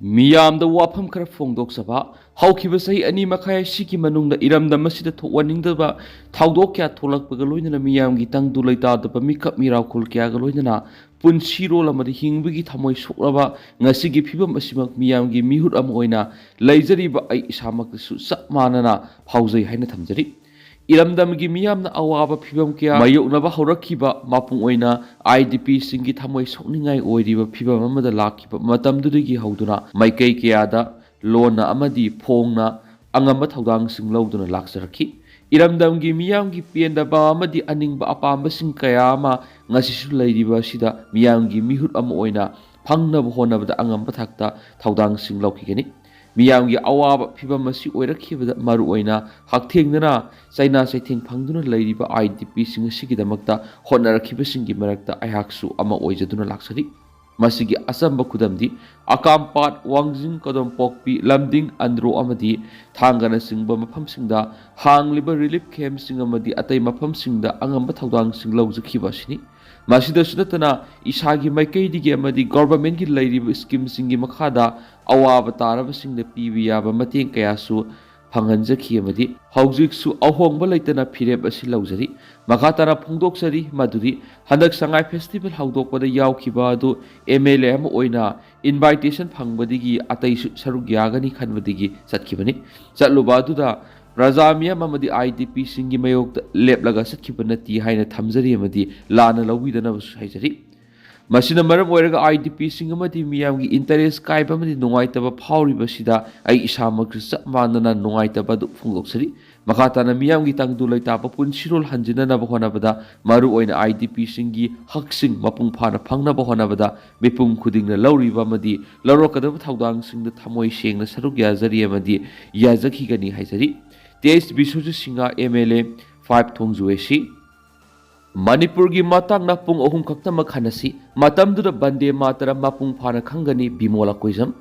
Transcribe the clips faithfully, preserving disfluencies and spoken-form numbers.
ꯃꯤꯌꯥꯝꯗ ꯋꯥꯐꯝ ꯈꯔ ꯐꯣꯡꯗꯣꯛꯆꯕ꯫ ꯍꯧꯈꯤꯕ ꯆꯍꯤ ꯑꯅꯤ ꯃꯈꯥꯏ ꯑꯁꯤꯒꯤ ꯃꯅꯨꯡꯗ ꯏꯔꯝꯗꯝ ꯑꯁꯤꯗ ꯊꯣꯛꯍꯟꯅꯤꯡꯗꯕ ꯊꯧꯗꯣꯛ ꯀꯌꯥ ꯊꯣꯛꯂꯛꯄꯒ ꯂꯣꯏꯅꯅ ꯃꯤꯌꯥꯝꯒꯤ ꯇꯪꯗꯨ ꯂꯩꯇꯥꯗꯕ ꯃꯤꯀꯞ ꯃꯤꯔꯥꯎꯈꯨꯜ ꯀꯌꯥꯒ ꯂꯣꯏꯅꯅ ꯄꯨꯟꯁꯤꯔꯣꯜ ꯑꯃꯗꯤ ꯍꯤꯡꯕꯒꯤ ꯊꯃꯣꯏ ꯁꯣꯛꯂꯕ ꯉꯁꯤꯒꯤ ꯐꯤꯕꯝ ꯑꯁꯤꯃꯛ ꯃꯤꯌꯥꯝꯒꯤ ꯃꯤꯍꯨꯠ ꯑꯃ ꯑꯣꯏꯅ ꯂꯩꯖꯔꯤꯕ ꯑꯩ ꯏꯁꯥꯃꯛꯇꯁꯨ ꯆꯞ ꯃꯥꯟꯅꯅ ꯐꯥꯎꯖꯩ ꯍꯥꯏꯅ ꯊꯝꯖꯔꯤ꯫ ꯏꯔꯝꯗꯝꯒꯤ ꯃꯤꯌꯥꯝꯅ ꯑꯋꯥꯕ ꯐꯤꯕꯝ ꯀꯌꯥ ꯃꯥꯌꯣꯛꯅꯕ ꯍꯧꯔꯛꯈꯤꯕ, ꯃꯄꯨꯡ ꯑꯣꯏꯅ ꯑꯥꯏ ꯗꯤ ꯄꯤꯁꯤꯡꯒꯤ ꯊꯃꯣꯏ ꯁꯣꯛꯅꯤꯡꯉꯥꯏ ꯑꯣꯏꯔꯤꯕ ꯐꯤꯕꯝ ꯑꯃꯗ ꯂꯥꯛꯈꯤꯕ ꯃꯇꯝꯗꯨꯗꯒꯤ ꯍꯧꯗꯨꯅ ꯃꯥꯏꯀꯩ ꯀꯌꯥꯗ ꯂꯣꯟꯅ ꯑꯃꯗꯤ ꯐꯣꯡꯅ ꯑꯉꯝꯕ ꯊꯧꯗꯥꯡꯁꯤꯡ ꯂꯧꯗꯨꯅ ꯂꯥꯛꯆꯔꯛꯈꯤ꯫ ꯏꯔꯝꯗꯝꯒꯤ ꯃꯤꯌꯥꯝꯒꯤ ꯄꯦꯟꯗꯕ ꯑꯃꯗꯤ ꯑꯅꯤꯡꯕ ꯑꯄꯥꯝꯕꯁꯤꯡ ꯀꯌꯥ ꯑꯃ ꯉꯁꯤꯁꯨ ꯂꯩꯔꯤꯕ ꯑꯁꯤꯗ ꯃꯤꯌꯥꯝꯒꯤ ꯃꯤꯍꯨꯠ ꯑꯃ ꯑꯣꯏꯅ ꯐꯪꯅꯕ ꯍꯣꯠꯅꯕꯗ ꯑꯉꯝꯕ ꯊꯥꯛꯇ ꯊꯧꯗꯥꯡꯁꯤꯡ ꯂꯧꯈꯤꯒꯅꯤ꯫ ꯃꯤꯌꯥꯝꯒꯤ ꯑꯋꯥꯕ ꯐꯤꯕꯝ ꯑꯁꯤ ꯑꯣꯏꯔꯛꯈꯤꯕꯗ ꯃꯔꯨꯑꯣꯏꯅ ꯍꯛꯊꯦꯡꯅꯅ ꯆꯩꯅꯥ ꯆꯩꯊꯦꯡ ꯐꯪꯗꯨꯅ ꯂꯩꯔꯤꯕ ꯑꯥꯏ ꯗꯤ ꯄꯤꯁꯤꯡ ꯑꯁꯤꯒꯤꯗꯃꯛꯇ ꯍꯣꯠꯅꯔꯛꯈꯤꯕꯁꯤꯡꯒꯤ ꯃꯔꯛꯇ ꯑꯩꯍꯥꯛꯁꯨ ꯑꯃ ꯑꯣꯏꯖꯗꯨꯅ ꯂꯥꯛꯆꯔꯤ꯫ ꯃꯁꯤꯒꯤ ꯑꯆꯝꯕ ꯈꯨꯗꯝꯗꯤ ꯑꯀꯥꯝꯄꯥꯠ, ꯋꯥꯡꯖꯤꯡ, ꯀꯗꯣꯝꯄꯣꯛꯄꯤ, ꯂꯝꯗꯤꯡ, ꯑꯟꯗ꯭ꯔꯣ ꯑꯃꯗꯤ ꯊꯥꯡꯒꯅꯆꯤꯡꯕ ꯃꯐꯝꯁꯤꯡꯗ ꯍꯥꯡꯂꯤꯕ ꯔꯤꯂꯤꯐ ꯀꯦꯝꯞꯁꯤꯡ ꯑꯃꯗꯤ ꯑꯇꯩ ꯃꯐꯝꯁꯤꯡꯗ ꯑꯉꯝꯕ ꯊꯧꯗꯥꯡꯁꯤꯡ ꯂꯧꯖꯈꯤꯕ ꯑꯁꯤꯅꯤ꯫ ꯃꯁꯤꯗꯁꯨ ꯅꯠꯇꯅ ꯏꯁꯥꯒꯤ ꯃꯥꯏꯀꯩꯗꯒꯤ ꯑꯃꯗꯤ ꯒꯣꯚꯔꯟꯃꯦꯟꯠꯀꯤ ꯂꯩꯔꯤꯕ ꯁ꯭ꯀꯤꯝꯁꯤꯡꯒꯤ ꯃꯈꯥꯗ ꯑꯋꯥꯕ ꯇꯥꯔꯕꯁꯤꯡꯗ ꯄꯤꯕ ꯌꯥꯕ ꯃꯇꯦꯡ ꯀꯌꯥꯁꯨ ꯐꯪꯍꯟꯖꯈꯤ ꯑꯃꯗꯤ ꯍꯧꯖꯤꯛꯁꯨ ꯑꯍꯣꯡꯕ ꯂꯩꯇꯅ ꯐꯤꯔꯦꯞ ꯑꯁꯤ ꯂꯧꯖꯔꯤ꯫ ꯃꯈꯥ ꯇꯥꯅ ꯐꯣꯡꯗꯣꯛꯆꯔꯤ ꯃꯗꯨꯗꯤ ꯍꯟꯗꯛ ꯁꯉꯥꯏ ꯐꯦꯁꯇꯤꯚꯦꯜ ꯍꯧꯗꯣꯛꯄꯗ ꯌꯥꯎꯈꯤꯕ ꯑꯗꯨ ꯑꯦꯝ ꯑꯦꯜ ꯑꯦ ꯑꯃ ꯑꯣꯏꯅ ꯏꯟꯚꯥꯏꯇꯦꯁꯟ ꯐꯪꯕꯗꯒꯤ ꯑꯇꯩꯁꯨ ꯁꯔꯨꯛ ꯌꯥꯒꯅꯤ ꯈꯟꯕꯗꯒꯤ ꯆꯠꯈꯤꯕꯅꯤ꯫ ꯆꯠꯂꯨꯕ ꯑꯗꯨꯗ ꯄ꯭ꯔꯖꯥ ꯃꯤꯌꯥꯝ ꯑꯃꯗꯤ ꯑꯥꯏ ꯗꯤ ꯄꯤꯁꯤꯡꯒꯤ ꯃꯥꯌꯣꯛꯇ ꯂꯦꯞꯂꯒ ꯆꯠꯈꯤꯕ ꯅꯠꯇꯦ ꯍꯥꯏꯅ ꯊꯝꯖꯔꯤ ꯑꯃꯗꯤ ꯂꯥꯟꯅ ꯂꯧꯕꯤꯗꯅꯕꯁꯨ ꯍꯥꯏꯖꯔꯤ꯫ ꯃꯁꯤꯅ ꯃꯔꯝ ꯑꯣꯏꯔꯒ ꯑꯥꯏ ꯗꯤ ꯄꯤꯁꯤꯡ ꯑꯃꯗꯤ ꯃꯤꯌꯥꯝꯒꯤ ꯏꯟꯇꯔꯦꯁ ꯀꯥꯏꯕ ꯑꯃꯗꯤ ꯅꯨꯡꯉꯥꯏꯇꯕ ꯐꯥꯎꯔꯤꯕꯁꯤꯗ ꯑꯩ ꯏꯁꯥꯃꯛꯁꯨ ꯆꯞ ꯃꯥꯟꯅꯅ ꯅꯨꯡꯉꯥꯏꯇꯕ ꯑꯗꯨ ꯐꯣꯡꯗꯣꯛꯆꯔꯤ꯫ ꯃꯈꯥ ꯇꯥꯅ ꯃꯤꯌꯥꯝꯒꯤ ꯇꯪꯗꯨ ꯂꯩꯇꯥꯕ ꯄꯨꯟꯁꯤꯔꯣꯜ ꯍꯟꯖꯤꯟꯅꯅꯕ ꯍꯣꯠꯅꯕꯗ, ꯃꯔꯨꯑꯣꯏꯅ ꯑꯥꯏ ꯗꯤ ꯄꯤꯁꯤꯡꯒꯤ ꯍꯛꯁꯤꯡ ꯃꯄꯨꯡ ꯐꯥꯅ ꯐꯪꯅꯕ ꯍꯣꯠꯅꯕꯗ ꯃꯤꯄꯨꯝ ꯈꯨꯗꯤꯡꯅ ꯂꯧꯔꯤꯕ ꯑꯃꯗꯤ ꯂꯧꯔꯛꯀꯗꯕ ꯊꯧꯗꯥꯡꯁꯤꯡꯗ ꯊꯃꯣꯏ ꯁꯦꯡꯅ ꯁꯔꯨꯛ ꯌꯥꯖꯔꯤ ꯑꯃꯗꯤ ꯌꯥꯖꯈꯤꯒꯅꯤ ꯍꯥꯏꯖꯔꯤ꯫ Tej Biswajit Singh, M L A, five Thongju A C. ꯃꯅꯤꯄꯨꯔꯒꯤ ꯃꯇꯥꯡꯅ ꯄꯨꯡ ꯑꯍꯨꯝ ꯈꯛꯇꯃꯛ ꯈꯟꯅꯁꯤ꯫ ꯃꯇꯝꯗꯨꯗ ꯕꯟꯗꯦ ꯃꯥꯇꯔꯝ ꯃꯄꯨꯡ ꯐꯥꯅ ꯈꯪꯒꯅꯤ꯫ ꯕꯤꯃꯣꯜ ꯑꯀꯣꯏꯖꯝ꯫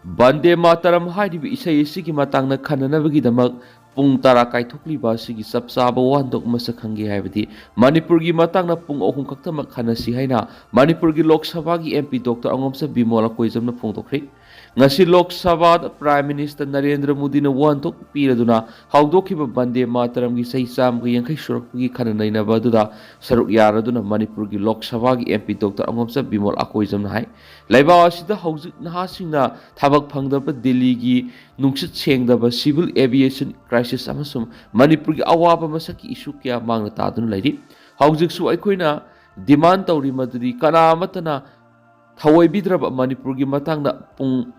ꯕꯟꯗꯦ ꯃꯥꯇꯔꯝ ꯍꯥꯏꯔꯤꯕ ꯏꯁꯩ ꯑꯁꯤꯒꯤ ꯃꯇꯥꯡꯗ ꯈꯟꯅꯅꯕꯒꯤꯗꯃꯛ ꯄꯨꯡ ꯇꯔꯥ ꯀꯥꯏꯊꯣꯛꯂꯤꯕ ꯑꯁꯤꯒꯤ ꯆꯞ ꯆꯥꯕ ꯋꯥꯍꯟꯊꯣꯛ ꯃꯁꯛ ꯈꯪꯒꯦ ꯍꯥꯏꯕꯗꯤ ꯃꯅꯤꯄꯨꯔꯒꯤ ꯃꯇꯥꯡꯗ ꯄꯨꯡ ꯑꯍꯨꯝ ꯈꯛꯇꯃꯛ ꯈꯟꯅꯁꯤ ꯍꯥꯏꯅ ꯃꯅꯤꯄꯨꯔꯒꯤ ꯂꯣꯛ ꯁꯚꯥꯒꯤ M P Doctor ꯑꯉꯣꯝꯆꯥ ꯕꯤꯃꯣꯜ ꯑꯀꯣꯏꯖꯝꯅ ꯐꯣꯡꯗꯣꯛꯈ꯭ꯔꯦ꯫ ꯉꯁꯤ ꯂꯣꯛ ꯁꯚꯥꯗ Prime Minister ꯅꯔꯦꯟꯗ꯭ꯔ ꯃꯣꯗꯤꯅ ꯋꯥꯍꯟꯊꯣꯛ ꯄꯤꯔꯗꯨꯅ ꯍꯧꯗꯣꯛꯈꯤꯕ ꯕꯟꯗꯦ ꯃꯥꯇꯔꯝꯒꯤ ꯆꯍꯤ ꯆꯥꯝꯃꯒ ꯌꯥꯡꯈꯩ ꯁꯨꯔꯛꯄꯒꯤ ꯈꯟꯅ ꯅꯩꯅꯕ ꯑꯗꯨꯗ ꯁꯔꯨꯛ ꯌꯥꯔꯗꯨꯅ ꯃꯅꯤꯄꯨꯔꯒꯤ ꯂꯣꯛ ꯁꯚꯥꯒꯤ M P Doctor ꯑꯉꯣꯝꯆꯥ ꯕꯤꯃꯣꯜ ꯑꯀꯣꯏꯖꯝꯅ ꯍꯥꯏ, ꯂꯩꯕꯥꯛ ꯑꯁꯤꯗ ꯍꯧꯖꯤꯛ ꯅꯍꯥꯁꯤꯡꯅ ꯊꯕꯛ ꯐꯪꯗꯕ ꯗꯤꯜꯂꯤꯒꯤ ꯅꯨꯡꯁꯤꯠ ꯁꯦꯡꯗꯕ civil aviation crisis ꯑꯃꯁꯨꯡ ꯃꯅꯤꯄꯨꯔꯒꯤ ꯑꯋꯥꯕ ꯃꯁꯛꯀꯤ issue ꯀꯌꯥ ꯃꯥꯡꯅ ꯇꯥꯗꯨꯅ ꯂꯩꯔꯤ꯫ ꯍꯧꯖꯤꯛꯁꯨ ꯑꯩꯈꯣꯏꯅ demand ꯇꯧꯔꯤ ꯃꯗꯨꯗꯤ ꯀꯅꯥ ꯑꯃꯠꯇꯅ ꯊꯑꯣꯏꯕꯤꯗ꯭ꯔꯕ ꯃꯅꯤꯄꯨꯔꯒꯤ ꯃꯇꯥꯡꯗ ꯄꯨꯡ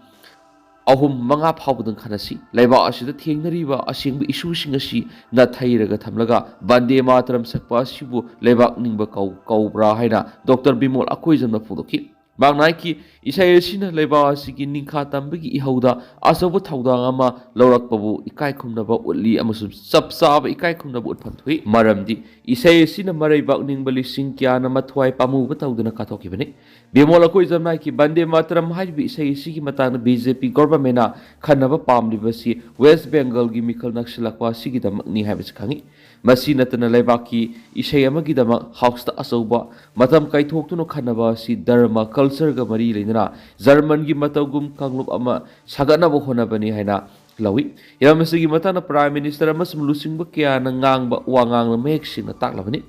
ꯑꯍꯨꯝ ꯃꯉꯥ ꯐꯥꯎꯕꯗꯪ ꯈꯟꯅꯁꯤ꯫ ꯂꯩꯕꯥꯛ ꯑꯁꯤꯗ ꯊꯦꯡꯅꯔꯤꯕ ꯑꯁꯦꯡꯕ issueꯁꯤꯡ ꯑꯁꯤ ꯅꯥꯊꯩꯔꯒ ꯊꯝꯂꯒ ꯕꯟꯗꯦ ꯃꯥꯇꯔꯝ ꯁꯛꯄ ꯑꯁꯤꯕꯨ ꯂꯩꯕꯥꯛ ꯅꯤꯡꯕ ꯀꯧ-, ꯀꯧꯕ꯭ꯔꯥ ꯍꯥꯏꯅ Doctor ꯕꯤꯃꯣꯜ ꯑꯀꯣꯏꯖꯝꯅ ꯐꯣꯡꯗꯣꯛꯈꯤ꯫ ꯃꯍꯥꯛꯅ ꯍꯥꯏꯈꯤ, ꯏꯁꯩ ꯑꯁꯤꯅ ꯂꯩꯕꯥꯛ ꯑꯁꯤꯒꯤ ꯅꯤꯡꯈꯥ ꯇꯝꯕꯒꯤ ꯏꯍꯧꯗ ꯑꯆꯧꯕ ꯊꯧꯗꯥꯡ ꯑꯃ ꯂꯧꯔꯛꯄꯕꯨ ꯏꯀꯥꯏ ꯈꯨꯝꯅꯕ ꯎꯠꯂꯤ ꯑꯃꯁꯨꯡ ꯆꯞ ꯆꯥꯕ ꯏꯀꯥꯏ ꯈꯨꯝꯅꯕ ꯎꯠꯐꯝ ꯊꯣꯛꯏ, ꯃꯔꯝꯗꯤ ꯏꯁꯩ ꯑꯁꯤꯅ ꯃꯔꯩꯕꯥꯛ ꯅꯤꯡꯕ ꯂꯤꯁꯤꯡ ꯀꯌꯥꯅ ꯃꯊ꯭ꯋꯥꯏ ꯄꯥꯝꯃꯨꯕ ꯇꯧꯗꯨꯅ ꯀꯠꯊꯣꯛꯈꯤꯕꯅꯤ꯫ ꯕꯤꯃꯣꯜ ꯑꯀꯣꯏꯖꯝꯅ ꯍꯥꯏꯈꯤ, ꯕꯟꯗꯦ ꯃꯥꯇꯔꯝ ꯍꯥꯏꯔꯤꯕ ꯏꯁꯩ ꯑꯁꯤꯒꯤ ꯃꯇꯥꯡꯗ B J P governmentꯅ ꯈꯟꯅꯕ ꯄꯥꯝꯂꯤꯕꯁꯤ West Bengalꯒꯤ ꯃꯤꯈꯜ ꯅꯛꯁꯤꯜꯂꯛꯄ ꯑꯁꯤꯒꯤꯗꯃꯛꯅꯤ ꯍꯥꯏꯕꯁꯤ ꯈꯪꯏ꯫ ꯃꯁꯤ ꯅꯠꯇꯅ ꯂꯩꯕꯥꯛꯀꯤ ꯏꯁꯩ ꯑꯃꯒꯤꯗꯃꯛ house ꯑꯆꯧꯕ ꯃꯇꯝ ꯀꯥꯏꯊꯣꯛꯇꯨꯅ ꯈꯟꯅꯕ ꯑꯁꯤ ꯙꯔꯃ, cultureꯒ ꯃꯔꯤ ꯂꯩꯅꯅ ꯖꯔꯃꯟꯒꯤ ꯃꯇꯧꯒꯨꯝ ꯀꯥꯡꯂꯨꯞ ꯑꯃ ꯁꯥꯒꯠꯅꯕ ꯍꯣꯠꯅꯕꯅꯤ ꯍꯥꯏꯅ ꯂꯧꯏ꯫ ꯍꯤꯔꯝ ꯑꯁꯤꯒꯤ ꯃꯇꯥꯡꯗ Prime Minister ꯑꯃꯁꯨꯡ ꯂꯨꯆꯤꯡꯕ ꯀꯌꯥꯅ ꯉꯥꯡꯕ ꯋꯥꯉꯥꯡꯅ ꯃꯌꯦꯛ ꯁꯦꯡꯅ ꯇꯥꯛꯂꯕꯅꯤ꯫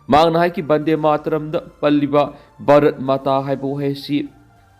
ꯃꯍꯥꯛꯅ ꯍꯥꯏꯈꯤ, ꯕꯟꯗꯦ ꯃꯥꯇꯔꯝꯗ ꯄꯜꯂꯤꯕ ꯚꯥꯔꯠ ꯃꯥꯇꯥ ꯍꯥꯏꯕ ꯋꯥꯍꯩ ꯑꯁꯤ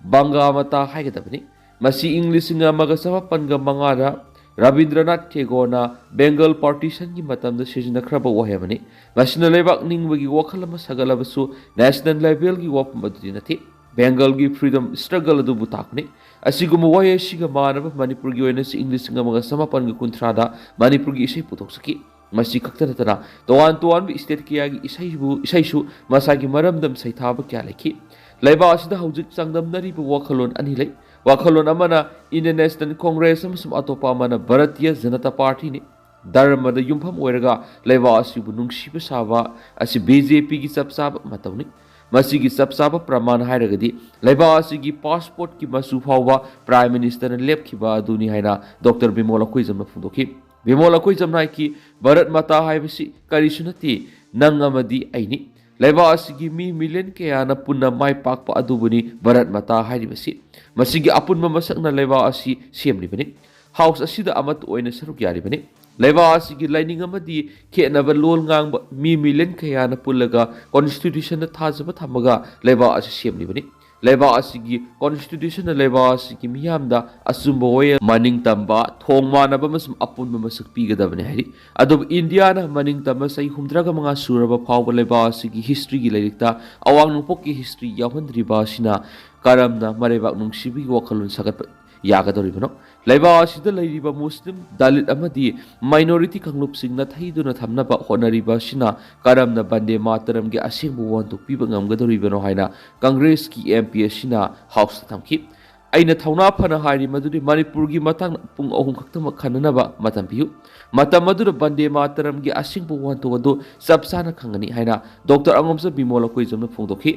ꯕꯪꯒꯥ ꯃꯥꯇꯥ ꯍꯥꯏꯒꯗꯕꯅꯤ꯫ ꯃꯁꯤ ꯏꯪ ꯂꯤꯁꯤꯡ ꯑꯃꯒ ꯆꯃꯥꯄꯟꯒ ꯃꯉꯥꯗ ꯔꯕꯤꯟꯗ꯭ꯔꯅꯥꯊ ꯇꯦꯒꯣꯔꯅ Bengal partitionꯒꯤ ꯃꯇꯝꯗ ꯁꯤꯖꯤꯟꯅꯈ꯭ꯔꯕ ꯋꯥꯍꯩ ꯑꯃꯅꯤ꯫ ꯃꯁꯤꯅ ꯂꯩꯕꯥꯛ ꯅꯤꯡꯕꯒꯤ ꯋꯥꯈꯜ ꯑꯃ ꯁꯥꯒꯠꯂꯕꯁꯨ national levelꯒꯤ ꯋꯥꯐꯝ ꯑꯗꯨꯗꯤ ꯅꯠꯇꯦ꯫ Bengalꯒꯤ freedom struggle ꯑꯗꯨꯕꯨ ꯇꯥꯛꯄꯅꯤ꯫ ꯑꯁꯤꯒꯨꯝꯕ ꯋꯥꯍꯩ ꯑꯁꯤꯒ ꯃꯥꯟꯅꯕ ꯃꯅꯤꯄꯨꯔꯒꯤ ꯑꯣꯏꯅꯁꯨ ꯏꯪ ꯂꯤꯁꯤꯡ ꯑꯃꯒ ꯆꯃꯥꯄꯟꯒ ꯀꯨꯟꯊ꯭ꯔꯥꯗ ꯃꯅꯤꯄꯨꯔꯒꯤ ꯏꯁꯩ ꯄꯨꯊꯣꯛꯆꯈꯤ꯫ ꯃꯁꯤ ꯈꯛꯇ ꯅꯠꯇꯅ ꯇꯣꯉꯥꯟ ꯇꯣꯉꯥꯟꯕ state ꯀꯌꯥꯒꯤ ꯏꯁꯩꯕꯨ, ꯏꯁꯩꯁꯨ ꯃꯁꯥꯒꯤ ꯃꯔꯝꯗꯝ ꯁꯩꯊꯥꯕ ꯀꯌꯥ ꯂꯩꯈꯤ꯫ ꯂꯩꯕꯥꯛ ꯑꯁꯤꯗ ꯍꯧꯖꯤꯛ ꯆꯥꯡꯗꯝꯅꯔꯤꯕ ꯋꯥꯈꯜꯂꯣꯟ ꯑꯅꯤ ꯂꯩ꯫ ꯋꯥꯈꯜꯂꯣꯟ ꯑꯃꯅ Indian National Congress ꯑꯃꯁꯨꯡ ꯑꯇꯣꯞꯄ ꯑꯃꯅ ꯚꯥꯔꯇꯤꯌ ꯖꯅꯇꯥ ꯄꯥꯔꯇꯤꯅꯤ꯫ ꯙꯔꯃꯗ ꯌꯨꯝꯐꯝ ꯑꯣꯏꯔꯒ ꯂꯩꯕꯥꯛ ꯑꯁꯤꯕꯨ ꯅꯨꯡꯁꯤꯕ ꯁꯥꯕ ꯑꯁꯤ BJPꯒꯤ ꯆꯞ ꯆꯥꯕ ꯃꯇꯧꯅꯤ꯫ ꯃꯁꯤꯒꯤ ꯆꯞ ꯆꯥꯕ ꯄ꯭ꯔꯃꯥꯟ ꯍꯥꯏꯔꯒꯗꯤ ꯂꯩꯕꯥꯛ ꯑꯁꯤꯒꯤ passportꯀꯤ ꯃꯆꯨ ꯐꯥꯎꯕ Prime Ministerꯅ ꯂꯦꯞꯈꯤꯕ ꯑꯗꯨꯅꯤ ꯍꯥꯏꯅ Doctor ꯕꯤꯃꯣꯜ ꯑꯀꯣꯏꯖꯝꯅ ꯐꯣꯡꯗꯣꯛꯈꯤ꯫ ꯕꯤꯃꯣꯜ ꯑꯩꯈꯣꯏ ꯖꯝꯅꯥꯏꯀꯤ ꯚꯥꯔꯠ ꯃꯥꯇꯥ ꯍꯥꯏꯕꯁꯤ ꯀꯔꯤꯁꯨ ꯅꯠꯇꯦ, ꯅꯪ ꯑꯃꯗꯤ ꯑꯩꯅꯤ꯫ ꯂꯩꯕꯥꯛ ꯑꯁꯤꯒꯤ ꯃꯤ ꯃꯤꯂꯤꯌꯟ ꯀꯌꯥꯅ ꯄꯨꯟꯅ ꯃꯥꯏ ꯄꯥꯛꯄ ꯑꯗꯨꯕꯨꯅꯤ ꯚꯥꯔꯠ ꯃꯥꯇꯥ ꯍꯥꯏꯔꯤꯕꯁꯤ꯫ ꯃꯁꯤꯒꯤ ꯑꯄꯨꯟꯕ ꯃꯁꯛꯅ ꯂꯩꯕꯥꯛ ꯑꯁꯤ ꯁꯦꯝꯂꯤꯕꯅꯤ꯫ ꯍꯥꯎꯁ ꯑꯁꯤꯗ ꯑꯃꯠꯇ ꯑꯣꯏꯅ ꯁꯔꯨꯛ ꯌꯥꯔꯤꯕꯅꯤ꯫ ꯂꯩꯕꯥꯛ ꯑꯁꯤꯒꯤ ꯂꯥꯏꯅꯤꯡ ꯑꯃꯗꯤ ꯈꯦꯠꯅꯕ ꯂꯣꯜ ꯉꯥꯡꯕ ꯃꯤ ꯃꯤꯂꯤꯌꯟ ꯀꯌꯥꯅ ꯄꯨꯜꯂꯒ ꯀꯣꯟꯁꯇꯤꯇ꯭ꯌꯨꯁꯟꯗ ꯊꯥꯖꯕ ꯊꯝꯃꯒ ꯂꯩꯕꯥꯛ ꯑꯁꯤ ꯁꯦꯝꯂꯤꯕꯅꯤ꯫ ꯂꯩꯕꯥꯛ ꯑꯁꯤꯒꯤ ꯀꯣꯟꯁꯇꯤꯇ꯭ꯌꯨꯁꯟꯅ ꯂꯩꯕꯥꯛ ꯑꯁꯤꯒꯤ ꯃꯤꯌꯥꯝꯗ ꯑꯆꯨꯝꯕ ꯋꯥꯌꯦꯜ, ꯃꯅꯤꯡ ꯇꯝꯕ, ꯊꯣꯡ ꯃꯥꯟꯅꯕ ꯑꯃꯁꯨꯡ ꯑꯄꯨꯟꯕ ꯃꯁꯛ ꯄꯤꯒꯗꯕꯅꯤ ꯍꯥꯏꯔꯤ꯫ ꯑꯗꯨꯕꯨ ꯏꯟꯗꯤꯌꯥꯅ ꯃꯅꯤꯡ ꯇꯝꯕ ꯆꯍꯤ ꯍꯨꯝꯗ꯭ꯔꯥꯒ ꯃꯉꯥ ꯁꯨꯔꯕ ꯐꯥꯎꯕ ꯂꯩꯕꯥꯛ ꯑꯁꯤꯒꯤ ꯍꯤꯁꯇ꯭ꯔꯤꯒꯤ ꯂꯥꯏꯔꯤꯛꯇ ꯑꯋꯥꯡ ꯅꯣꯡꯄꯣꯛꯀꯤ ꯍꯤꯁꯇ꯭ꯔꯤ ꯌꯥꯎꯍꯟꯗ꯭ꯔꯤꯕ ꯑꯁꯤꯅ ꯀꯔꯝꯅ ꯃꯔꯩꯕꯥꯛ ꯅꯨꯡꯁꯤꯕꯒꯤ ꯋꯥꯈꯜꯂꯣꯟ ꯁꯥꯒꯠꯄ ꯌꯥꯒꯗꯧꯔꯤꯕꯅꯣ? ꯂꯩꯕꯥꯛ ꯑꯁꯤꯗ ꯂꯩꯔꯤꯕ ꯃꯨꯁꯂꯤꯝ, ꯗꯂꯤꯠ ꯑꯃꯗꯤ ꯃꯥꯏꯅꯣꯔꯤꯇꯤ ꯀꯥꯡꯂꯨꯞꯁꯤꯡ ꯅꯥꯊꯩꯗꯨꯅ ꯊꯝꯅꯕ ꯍꯣꯠꯅꯔꯤꯕ ꯑꯁꯤꯅ ꯀꯔꯝꯅ ꯕꯟꯗꯦ ꯃꯥꯇꯔꯝꯒꯤ ꯑꯁꯦꯡꯕ ꯋꯥꯍꯟꯊꯣꯛ ꯄꯤꯕ ꯉꯝꯒꯗꯧꯔꯤꯕꯅꯣ ꯍꯥꯏꯅ ꯀꯪꯒ꯭ꯔꯦꯁꯀꯤ ꯑꯦꯝ ꯄꯤ ꯑꯁꯤꯅ ꯍꯥꯎꯁꯇ ꯊꯝꯈꯤ꯫ ꯑꯩꯅ ꯊꯧꯅꯥ ꯐꯅ ꯍꯥꯏꯔꯤ ꯃꯗꯨꯗꯤ ꯃꯅꯤꯄꯨꯔꯒꯤ ꯃꯇꯥꯡꯗ ꯄꯨꯡ ꯑꯍꯨꯝ ꯈꯛꯇꯃꯛ ꯈꯟꯅꯅꯕ ꯃꯇꯝ ꯄꯤꯌꯨ꯫ ꯃꯇꯝ ꯑꯗꯨꯗ ꯕꯟꯗꯦ ꯃꯥꯇꯔꯝꯒꯤ ꯑꯁꯦꯡꯕ ꯋꯥꯍꯟꯊꯣꯛ ꯑꯗꯨ ꯆꯞ ꯆꯥꯅ ꯈꯪꯒꯅꯤ ꯍꯥꯏꯅ ꯗꯣꯛꯇꯔ ꯑꯉꯣꯝꯆꯥ ꯕꯤꯃꯣꯜ ꯑꯩꯈꯣꯏ ꯖꯝꯅ ꯐꯣꯡꯗꯣꯛꯈꯤ꯫